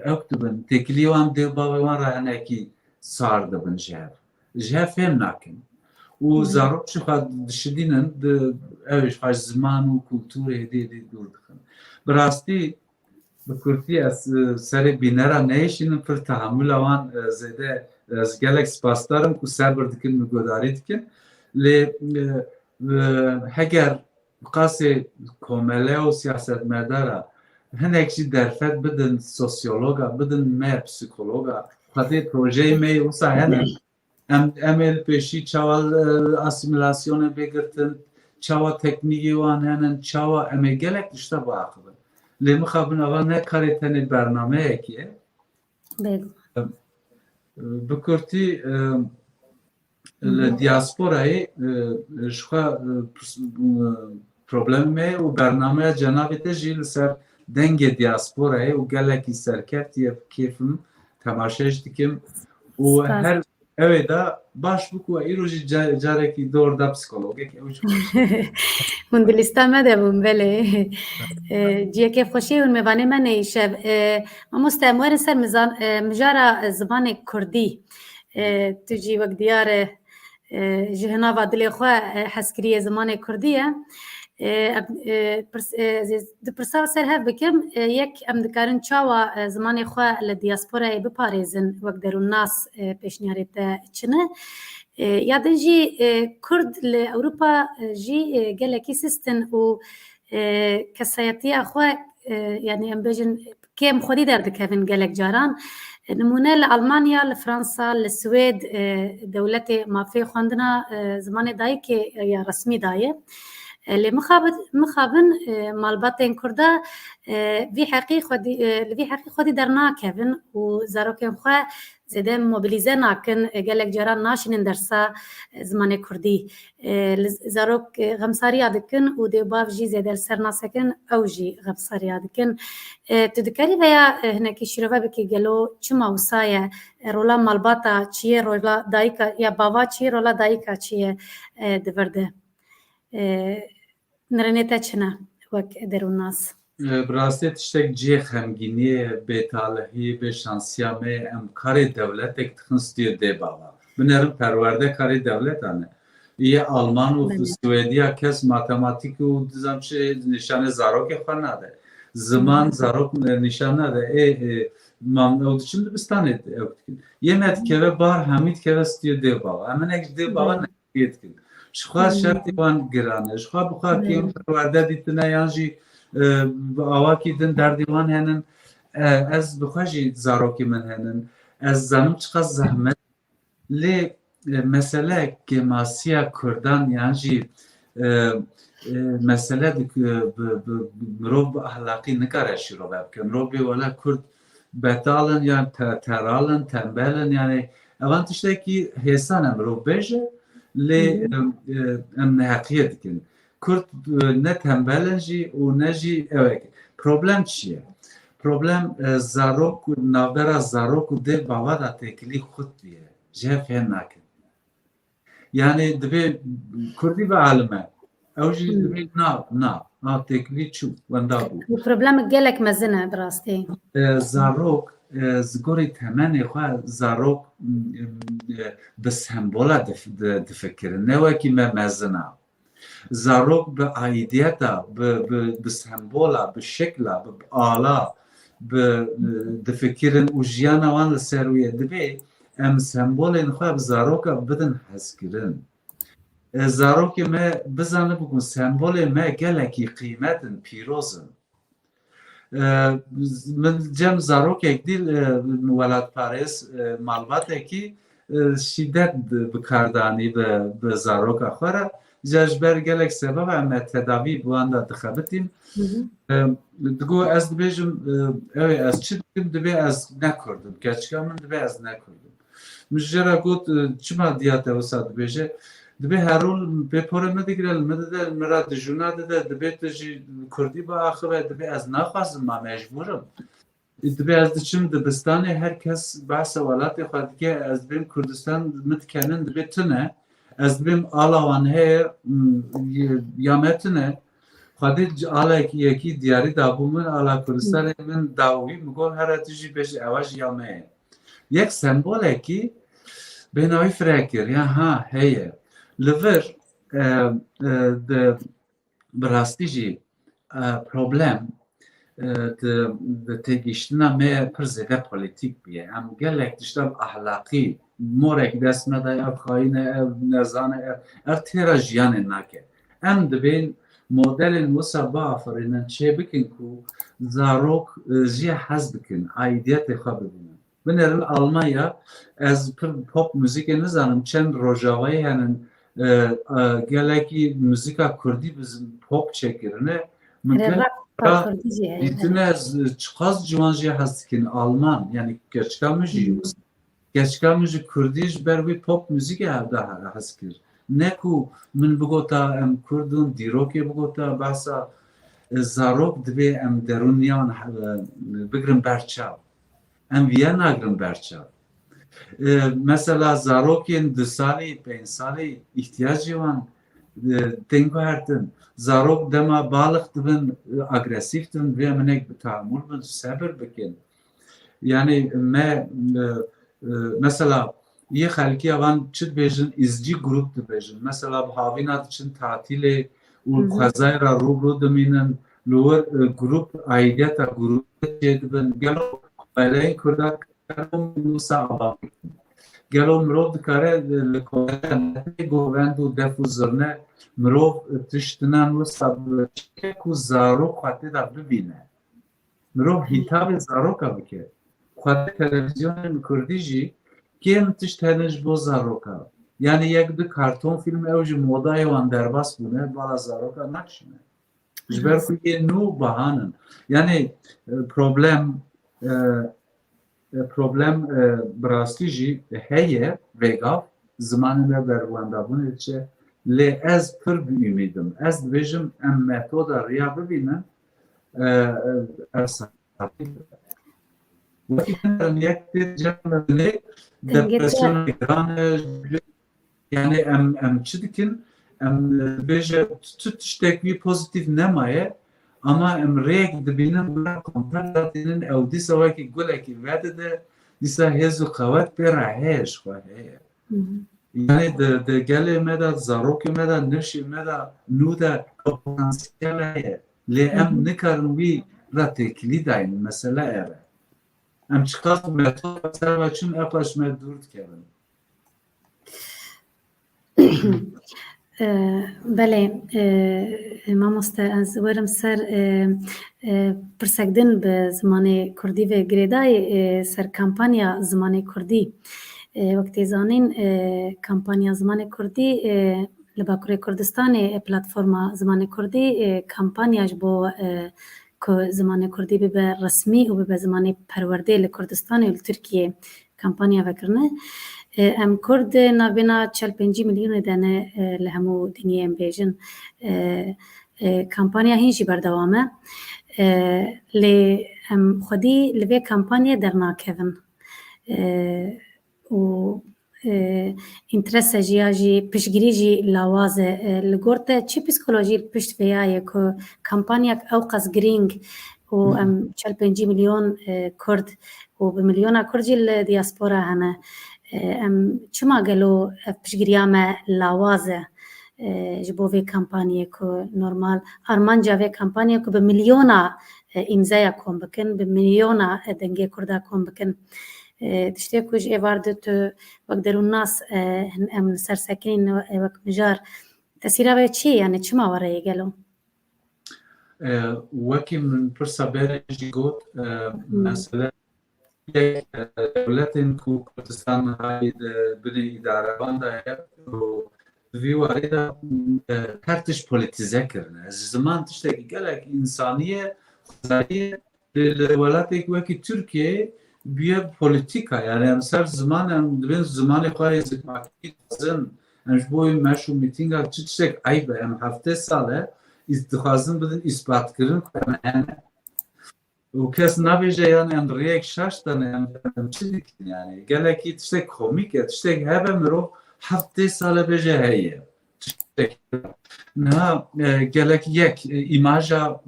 ew dibin, têkilî wan dê û bavê wan re hinekî sar dibin ji hev. Ji hev fêm nakin. Û zarok jî xwe dişidînin, di, ew jî xwe ji ziman û kulturê hêdî hêdî dûr dixin. Bi rastî, bi kurtî ez, e, serê bînera neyêşînim, pir tehamûla wan, e, zêde, e, ez gelek spasdar im ku sebir dikin, min guhdarî dikin. Lê, e, e, heger bi qasê komele û siyasetmedara hinek jî derfet bidin sosyologa, bidin me psîkologa, xwedê projeyê me yê wisa hene. Em, em ê li pêşî çawa, e, asîmîlasyonê bê girtin, çawa teknîkê wan henin, çawa em ê gelek tişta biaxivin. Lê mixabin ava ne karê tenê bernameyekê ye. Bêguman. Em, e, bi kurtî, e, li diasporayê, e, ji xwe, e, pis-, e, problemê me ye û bernameya cenabê te jî li ser dengê diasporayê û gelekî serkeftiye, bi kêfim temaşe jî dikim û Spas. her ewê de baş bû ku îro jî ca-, carekî dor da psîkologek ew jî baş. Hûn di lîsta me de bûn, belê. E, ciyekê xweşiyê hûn mêvanê me ne îşev. E, mamoste, em werin ser mizan-, e, mijara zimanê kurdî. E, tu jî wek diyar e, e, ji hinava dilê xwe, e, hezkiriyê zimanê kurdî ye. E, em, e, pirs-, e, ez ê du pirsa ser hev bikim. E, yek, em dikarin çawa, e, zimanê xwe li diasporayê biparêzin, wek derûnnas, e, pêşniyarê te çi ne? E, ya din jî, e, Kurd li Ewropa, e, jî, e, gelekî sist in û, e, kesayetiya xwe, e, yanî em bêjin kêm xwedî derdikevin gelek caran. E, nimûne li Almanya, li Fransa, li Swêd, e, dewletê mafê xwendina, e, zimanê dayikê ya resmî daye. E, lê mixabin, mixabin, e, malbatên Kurda, e, vî heqî xwedî, e, li vî heqî xwedî dernakevin û zarokên xwe zêde mobilîze nakin, e, gelek caran naşînin dersa, e, zimanê kurdî. E, li zarok, e, xemsariya dikin û dê û bav jî zêde li ser nasekin, ew jî xemsariya dikin. E, tu dikarî veya, e, hinekî şîrove bikî gelo çima wisa ye? E, rola malbata çi ye, rola dayika ya bava çi ye, rola dayika çi ye, e, di vir de? E, Nirênê te çi ne wek derûnnas? E, bi rastî tiştek cihê xemgîniyê, bêtalihî, bêşansiya me ye. Em karê dewletek dixin stûyê dê bava. Binerin perwerde karê dewletan e. Yê Alman û Belê. Swêdiya kes matematîk û dizam çi nîşanê zarokê xwe nade. Ziman Hı. zarok nîşan nade. Ê, ê, mam-, ew diçin dibistanê ew dikin. Yê me dikeve bar hemî dikeve stûyê dê bava. Em hinek ji dê bava Belê. ne. Yê dikin. Ji xwe Hmm. şertê wan giran e. Ji xwe bi xwe Hmm. kêm perwerde dîtine yan jî, e, bi awakî din derdê wan henin. E, ez bi xwe jî zarokê min henin. Ez zanim çiqas zehmet. Lê, e, mesele kêmasiya Kurdan yan jî, e, e, mesele dik-, e, bi, bi, bi mirov bi ahlaqî nikare şîrove bike. Mirov bê wele Kurd betal in yan te-, teral in, tembel in. Yanî evan tiştekî hêsan e mirov bêje, lê, Hı hı. em, e, em neheqiyê dikin. Kurd, e, ne tembel in jî û ne jî ewek. Problem çi ye? Problem, e, zarok, navbera zarok û dê bava da têkilî xurt bûye. Ji hev fêm nakin. Yanî divê kurdî bielime. Ew jî Hmm. divê na, na, na têkilî çû, wenda bû. Bu problem gelek mezin e bi rastî. E, zarok, e, ji gorî temenê xwe zarok, m, e, bi sembola dif-, di-, difikirin. Ne wekî me mezin a. Zarok bi aîdiyeta, bi, bi, bi sembola, bi şekla, bi, bi ala, bi, e, difikirin û jiyana wan li ser wî ye. Divê em sembolên xwe bi zaroka bidin hezkirin. E, zarokê me bizanibû ku sembolê me gelekî qîmet in, pîroz in. E, min cem zarokek dî, e, welatparêz, e, malbatekî, e, şîdet bi, bi kar danî bi, bi zaroka xwe re. Ji, ji ber gelek sebeba em tedavî bi wan de dixebitîn. Hı hı. E, digo ez dibêjim, e, ew ê ez çi dikim, dibê ez ne Kurd im. Keçika min dibê ez ne Kurd im. Min ji jê re got, e, çima diya te wisa dibêje? Dibê herol pêporê min digire, li min dide, li min re dijûna dide, dibê tu jî kurdî biaxive, dibê ez naxwazim, ma mecbûr im. Dibê ez diçim dibistanê, her kes behsa welatê xwe dike, ez dibêm Kurdistan min dikenin, dibê tune. Ez dibêm ala wan heye, m, ya me tune. Xwedê c-, ala yekî diyarî dabû min, ala Kurdistanê min dawî, min got, here tu jî bêjî, ewa jî ya me ye. Yek sembolekî bêhna wî fireh kir, ya ha, heye. Li vir, e, e, di, bi rastî jî, e, problem, e, di, di têgihiştina me pir zêde polîtîk bûye. Em gelek tişta bi ahlaqî, morek dest me daye, ev xayîn e, ev nezan e, ev, ev têra jiyanê nake. Em dibên modelên wisa biafirînin, çêbikin ku zarok, e, jê hez bikin, aîdiyetê xwe bibînin. Binêrin Almanya, ez pir pop muzîkê nizanim, çend rojavayî henin, e, e, gelekî muzîka kurdî bi z-, pop çêkirine. Min Re gelek rap, rap kurdî jî heye, dîtine, evet. Ez çiqas ciwan jê hez dikin, Alman, yanî keçika min jî, Hı hı. keçika min ji kurdî ji ber wî pop muzîkê hevda hez kir. Ne ku min bigota em Kurd in, dîrokê bigota, behsa, e, zarok divê em derûniyan, e, bigrin ber çav. Em viya nagrin ber çav. E, mesela zarokên du salî, pênc salî îhtiyacê wan, e, tên guhertin. Zarok dema balix dibin, e, agresîf dibin, divê em hinek bi tahamûl bin, sebir bikin. Yani me, e, e, mesela yê xelkiya van çi dibêjin, izcî grup dibêjin. Mesela bi havîna diçin tatîlê û Hı hı. xwezayê re rû bi rû dimînin. Li wir, e, grup, aidiyeta grûp çêdibin. Gelo beleyên Kurda dikare wisa ava bikin? Gelo mirov dikare, e, li kolera netê govend û def û zirne mirov, e, tiştina wisa bi çi ku zarok xwe tê de bibîne? Mirov hîtabê zaroka bike. Xwedê televîzyonên kurdî jî kêm tişt hene ji bo zaroka. Yani yek du karton fîlm ew ji modayê wan derbas bûne, bala zaroka nakişîne. Ji ber ku yê nû bahan in. Yani, e, problem, e, e, problem, e, bi rastî jî heye, vêgav, zimanê me berwendabûnê diçe. Lê ez pir bi umîd im. Ez dibêjim em metoda riya bibînin, e, e, ev saetî. Wekî binerin yek tê cem me binê, Dengê te depresyona giran e, yani em, em çi dikin? Em, e, bêje tu tiştek wî pozîtîf nemaye, ama em rêyek dibînin wira komper datînin, ew dîsa wekî gulekî vedide, dîsa hêz û qewet pê re heye, ji xwe heye. Hı hı. Yani di, di gelê me de, zarokê me de, nifşê me de, nû de potansiyel heye. Lê Hı em hı. nikarin wî re têkilî dayîn, mesele ev e. Em çiqas metod ser ve çin, epaş me dûr dikevin. E, belê, e, mamoste, ez werim ser, e, e, pirsek din bi zimanê kurdî ve girêdayî, e, ser kampanya zimanê kurdî. E, wek tê zanîn, e, kampanya zimanê kurdî, e, li Bakurê Kurdistanê, e, platforma zimanê kurdî, e, kampanya ji bo, e, ku zimanê kurdî bibe resmî û bibe zimanê perwerdê li Kurdistanê û li Tirkiyê kampanya vekirine. E, em Kurd navbêna çel pêncî milyonê de ne, e, li hemû dinyê em bêjin. E, e, kampanya hîn jî berdewam e. E, lê em xwedî li vê kampanyê dernakevin. E, û, e, înterese jî ya jî piştgirî jî lawaz e. E, li gor te çi psîkolojî li pişt vêya ye ku kampanyak ewqas girîng û Hı hı. em çel pêncî milyon, e, Kurd û bi milyona Kurd jî li diaspora hene. E, em çima gelo ev piştgiriya me lawaz e, e, ji bo vê kampanyê ku normal armanca vê kampanyê ku bi milyona, e, îmzeya kom bikin, bi milyona, e, dengê Kurda kom bikin. E, tiştê ku ji êvar de tu wek derûnnas, e, hin em li ser sekinîn, e, wek mijar. Tesîra vê çi ye? Yani çima were ye gelo? E, wekî min pirsa berê jî got, e, Hmm. mesele yek, e, dewletên ku Kurdistan niha di binê îdarevan de ye û di vî warî de, e, her tişt polîtîze kirine. Ziman tiştekî gelek însanî ye, xwezayî ye. Li, li welateke wekî Tirkiyeyê bûye polîtîka. Yani em ser ziman, em dibên zimanê xwe yê zikmakî dixwazin. Em ji bo wê meş û mîtînga çi tiştek eyb e. Em heftê sal e îs-, dixwazin bidin îsbatkirin ku em hene. Û kes nabêje, yani em rêyek şaş dane, em, em çi dikin yani? Gelekî tiştek komîk e, tiştek hebe mirov heftê sal e bêje heye. Tiştek. Niha, e, gelek yek, e, îmaja,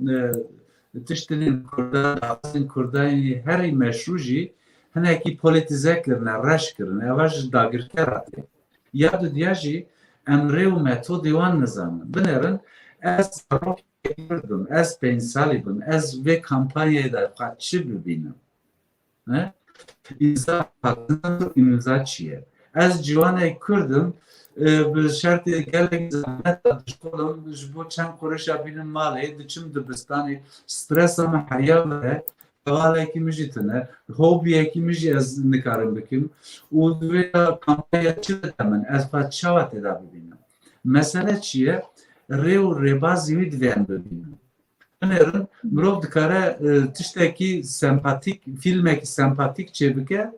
e, tiştên Kurda, daxwazên Kurda, herî meşrû jî hinekî polîtîze kirine, reş kirine. Eva ji dagirkera tê. Ya dudiya jî em rê û metodê wan nizanin. Binêrin, ez zarokê Kurd im, ez pênc salî bim, ez vê kampanyayê de xwe çi bibînim? Ne? Îmza hatina îmza çi ye? Ez ciwanek Kurd im, e, bi şertê gelek zehmet de dişkolim, ji bo çend qurişa bînim malê, diçim dibistanê, stresa min heya min e, hevalekî min jî tune, hobiyekî min jî ez nikarim bikim û di vê de kampanya çi dide min, ez xwe çawa tê de bibînim? Mesele çi ye? Rê û rêbazî wî divê em bibînin. Binêrin, mirov dikare, e, tiştekî sempatîk, fîlmekî sempatîk çêbike,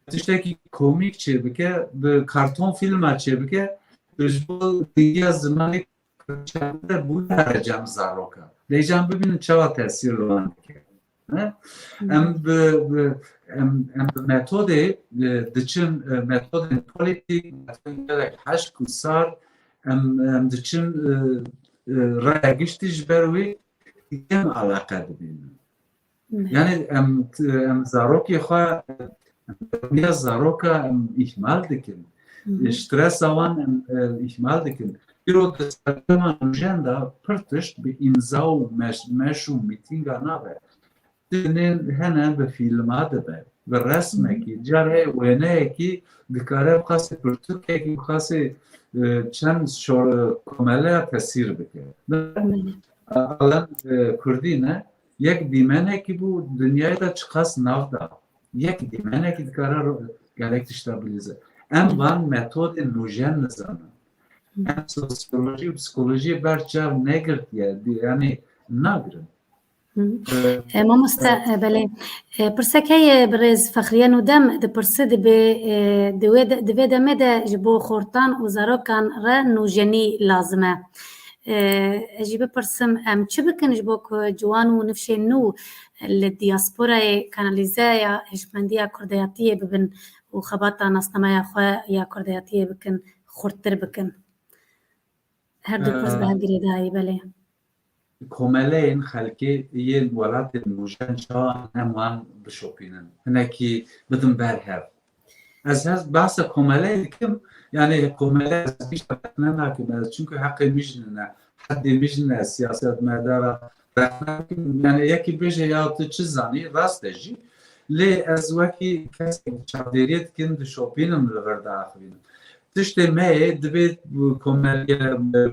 tiştekî komîk çêbike, bi karton fîlma çêbike, Ji bo dingiya zimanê Kurd çawa bû here cem zaroka. Lê cem bibînin çawa tesîr li wan dike. Ne? Em bi, bi, em, em bi metodê, e, diçin, e, metodên polîtîk, metodên gelek hişk û sar, em, em diçin, e, e, raya giştî ji ber wê kêm eleqe dibînin. Yani em, em zarokê xwe, em zaroka em îhmal dikin. Stresa wan em, e, îhmal dikin. Îro di serdema nûjen de pir tişt bi îmza û meş, meş û mîtînga nabe. Tiştên hene bi fîlma dibe, bi resmekî, carê wêneyekî dikare bi xasê pirtûkekî, bi xasê, e, çend şo-, komeleya tesîr bike. Alem, e, Kurdî ne, yek dîmenekî bû, dinyayê de çiqas nav da. Yek dîmenekî dikare ro-, gelek tişta bilîze. Em van metodên nûjen nizanin. Em sosyolojî û psikolojiyê ber çav negirtiye, di-, yanî nagirin. E, mamoste, e, belê. E, pirsek heye, birêz Fexriye Nûdem dipirse, dibê, e, di wê de, di vê demê de ji bo xortan û zarokan re nûjenî lazim e. E, ez jî bipirsim, em çi bikin ji bo ku ciwan û nifşên nû li diasporayê kanalîzeya hişmendiya kurdayatiyê bibin û xebata nasnameya xwe ya kurdayatiyê bikin, xurttir bikin? Her du pirs bi hev girêdayî, belê. Komeleyên xelkê yên welatên nûjen çawa em wan bişopînin? Hinekî bidin ber hev. Ez hez behsa komeleyê dikim, yani komele ez gişta berhne nakim, ez çünkü heqê min jî nine, heddê min jî nine, siyasetmedara berhne nakim. Yani yekî bêje ya tu çi zanî, rast e jî. Lê ez wekî kesek çavdêriyê dikim, dişopînim, li vir diaxivînim. Tiştê me ye, dibê komeliye,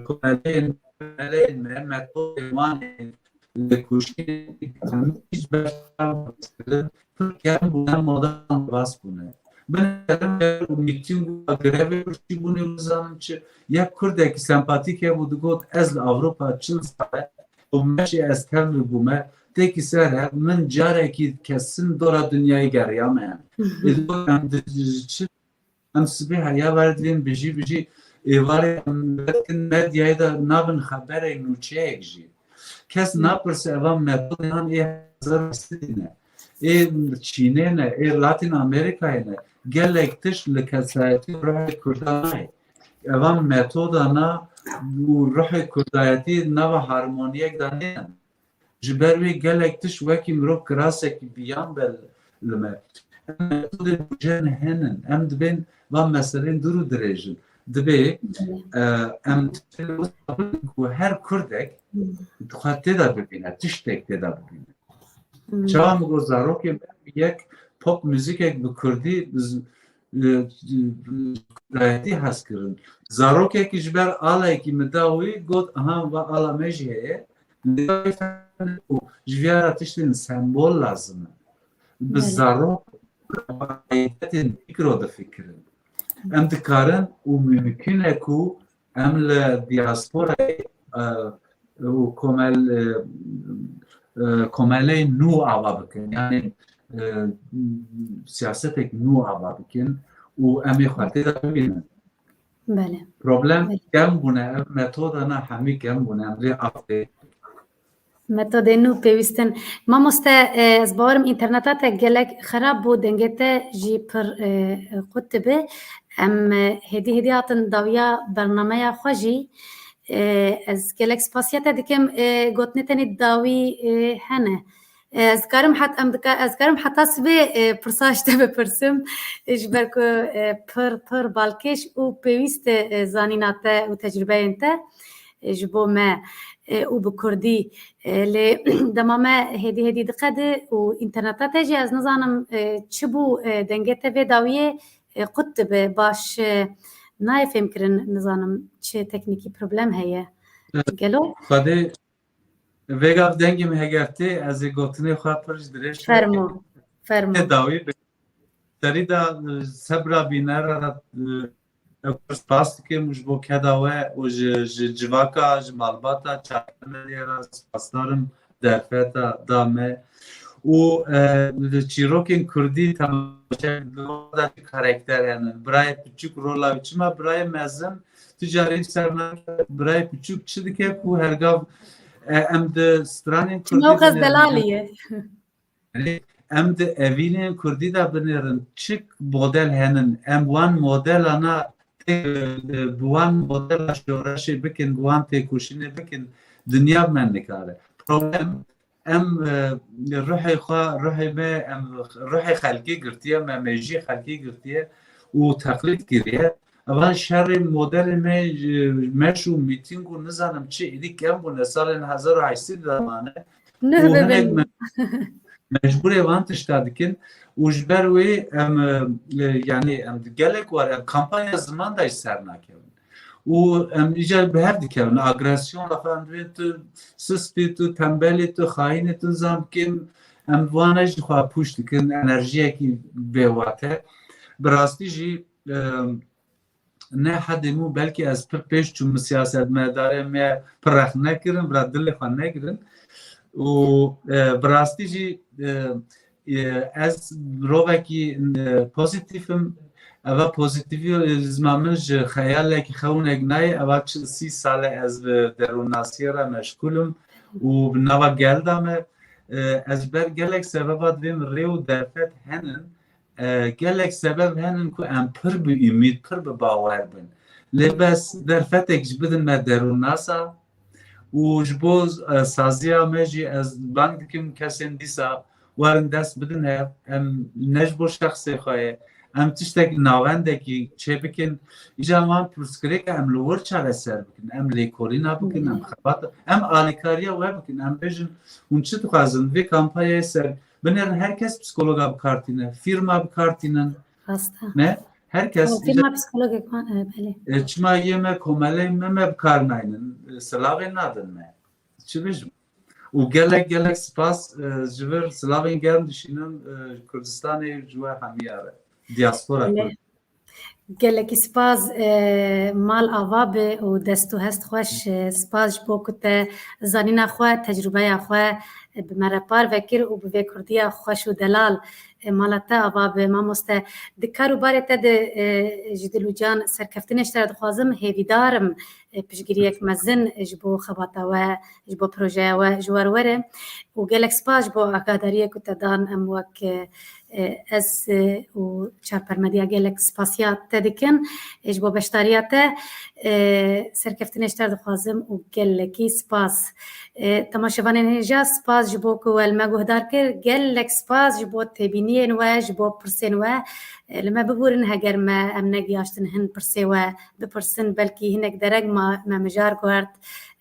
komeleyên, komeleyên me, metodên wan ê lêkoşînê hemî ji ber çav kirin, pir kêm bûne, modan bas bûne. Binêrin û mîtîng û grevê birçî bûne, nizanim çi. Yek Kurdekî sempatîk hebû, digot, ez li Ewropa çil sal e û meşê ez tevlî bûme, têkî ser hev, min carekî kesin dora dinyayê geriyame. Ê, digot, em di, çi Em sibê heya berdivên bijî bijî êvarê em vedikin medyayê de nabin xeberek nûçeyek jî. Kes napirse eva metodên ê hezar hestê ne. Ê Çînê ne, ê Latin Amerikayê ne. Gelek tişt li kesayetî û ruhê Kurda nayê. Eva metodana û ruhê Kurdayetî nava harmoniyek de nêne. Ji ber wê gelek tişt wekî mirov kirasekî biyan be li me. Em metodên nûjen hene. Em dibên van meselên dûr û dirêjin. Dibê, e, em tiştên wisa bikin ku her Kurdek xwe tê de bibîne, tiştek tê de bibîne. Çawa min got zarokê me yek pop muzîkek bi Kurdî z-, e, Kurdayetî hez kirin. Zarokekî ji ber alekî min da wî, got, aha, va ala me jî heye. Ji vîya re tiştên sembol lazim in. Bi zarok aidiyetên pîkro difikirin. Em dikarin û mumkin e ku em li diasporayê, e, û komel, e, e, komeleyên nû ava bikin. Yani, e, siyasetek nû ava bikin û em ê xwe tê de bibînin. Belê. Problem kêm bûne, ev metodana hemî kêm bûne, em rê av tê. Metodên nû pêwîst in. Mamoste, e, ez bawerim înterneta te gelek xerab bû, dengê te jî pir, e, qut dibe. Em, e, hêdî hêdî hatin dawiya bernameya xwe jî. E, ez gelek spasiya te dikim, e, gotinê tenê dawî, e, hene. E, ez karim het-, em dika-, ez karim heta sibê, e, pirsa ji te bipirsim, e, ji ber ku, e, pir, pir balkêş û pêwîst e, e, zanîna te û tecrûbeyên te, e, ji bo me, e, û bi kurdî. E, lê dema me hêdî hêdî diqede û înterneta te jî ez nizanim, e, çi bû, e, dengê te vê dawiyê, e, qut dibe, baş, e, nayê fêmkirin, nizanim çi teknîkî problem heye. Gelo? Xwedê Vêga bi dengê min heger tê, ez ê gotinê xwe pir ji dirêj Fermo, fermo. Tê dawî bi serî de, e, sebra bînera re, e, ew pir spas dikim ji bo keda we û ji, ji civaka, ji malbata Çarşembe Medyayê re spasdar im, derfeta da me. Û, e, çîrokên kurdî temaşe karakter hene. Birayê piçûk rola wî, çima birayê mezin Tu carê ser nake, birayê piçûk çi dike ku hergav, e, em di stranên Kurdî Çima qas binêrin, delalî ye? Em di evînên Kurdî de binêrin, çi model henin, em wan modelana tê, bi wan modela şoreşê bikin, bi wan têkoşînê bikin, dinya bi me nikare. Problem, em, e, ruhê xwe, ruhê me, em ruhê xelkê girtiye, me mêjî xelkê girtiye û teqlîd kiriye. Evan şerê modelê me, e, meş û mîtîng û nizanim çi êdî kem bûne, salên hezar û heşt sed de mane. Û hinek me-, mecbûrê van tişta dikin û ji ber wê em, e, e, yanî em gelek war em kampanya ziman de ji ser nakevin. Û em îcar bi hev dikevin. Agresyon, em divê tu sist bî, tu tembelî, tu xayînî, tu nizam kim, em vana jî xwe pûç dikin, enerjiyekî bêwate. Bi rastî jî, e, ne hedê min, belkî ez pir pêş çûm, siyasetmedarê me pir rex nekirin, vira dilê xwe negirin. Û, e, bi rastî jî, e, e, ez mirovekî, e, pozîtîf im. Eva pozîtîfî, e, zima min ji xeyalekî xewnek nayê. Eva çi sî sal e ez bi derûnnasiyê re meşgûl im û bi nava gel de me. E, ez ji ber gelek sebeba divê min rê û derfet henin. E, gelek sebeb henin ku em pir bi umîd, pir bi bawer bin. Lê bes derfetek jî bidin me derûnnasa û ji bo, e, saziya me jî ez bang dikim kesên dîsa werin dest bidin hev. Em ne ji bo şexsê xwe ye. Em tiştek navendekî çêbikin. Îca wan pirsgirêka em li wir çareser bikin. Em lêkolîna bikin, em xebata, em alîkariya we bikin. Em bêjin, hûn çi dixwazin? Vê kampanyayê ser Binêrin her kes psikologa bi kar tîne, fîrma bi kar tînin. Rast e. Ne? Her kes Û fîrma psikologek wan, e, belê. E, çima yê me, komeleyên me, me bi kar naynin, e, silavê nadin me. Çi bijim? Û gelek, gelek spas, e, ji vir silavên germ dişînim, e, Kurdistanê ji we hemiya re. Diaspora Belê. Kurd. Gelekî spas, e, mal ava be û dest û hest xweş. E, spas ji bo ku te zanîna xwe, tecrûbeya xwe, e, bi me re parve kir û bi vê kurdiya xweş û delal, e, mala te ava be, mamoste. Di kar û barê te de, e, ji dil û can serkeftinê ji te re dixwazim, hêvîdar im, e, piştgiriyek mezin ji bo xebata we, ji bo projeya we ji we re were. Û gelek spas ji bo agadariyê ku te dan em wek, e, e, ez, e, û Çarper Medya gelek spasiya te dikin, e, ji bo beşdariya te, e, serkeftinê ji te dixwazim û gelekî spas. E, temaşevanên hêja, spas ji bo ku we li me guhdar kir, gelek spas ji bo têbîniyên we, ji bo pirsên we. E, li me bibûrin heger me em negihaştin hin pirsê we bipirsin, belkî hinek dereng ma me mijar guhert.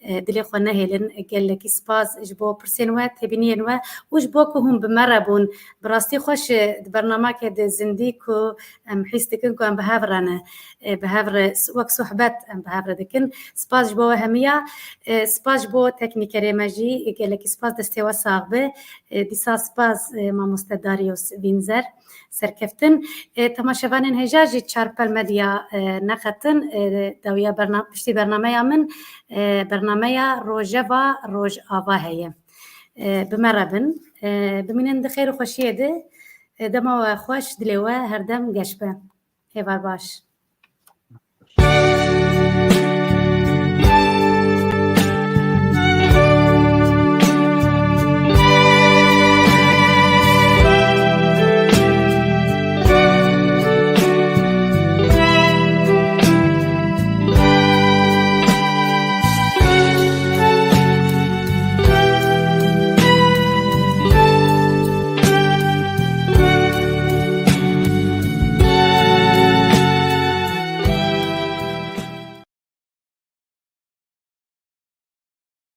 E, dilê xwe nehêlin. Gelekî spas ji bo pirsên we, têbîniyên we û ji bo ku hûn bi me re bûn. Bi rastî xweş e, di bernameke de zindî ku em hîs dikin ku em bi hev re ne. E, bi hev re s-, wek sohbet em bi hev re dikin. Spas ji bo we hemiya. E, spas ji bo teknîkerê me jî. Gelekî spas, destê we sax be. E, dîsa spas, e, mamoste Darius Winzer. Serkeftin. E, temaşevanên hêja jî Çarpel Medya, e, neqetin, e, dawiya berna-, piştî bernameya min, e, bernameya Rojeva Rojava heye. E, bi me re bin. E, bimînin di xêr û xweşiyê de. E, dema we xweş, dilê we herdem geş be. Hêvar baş.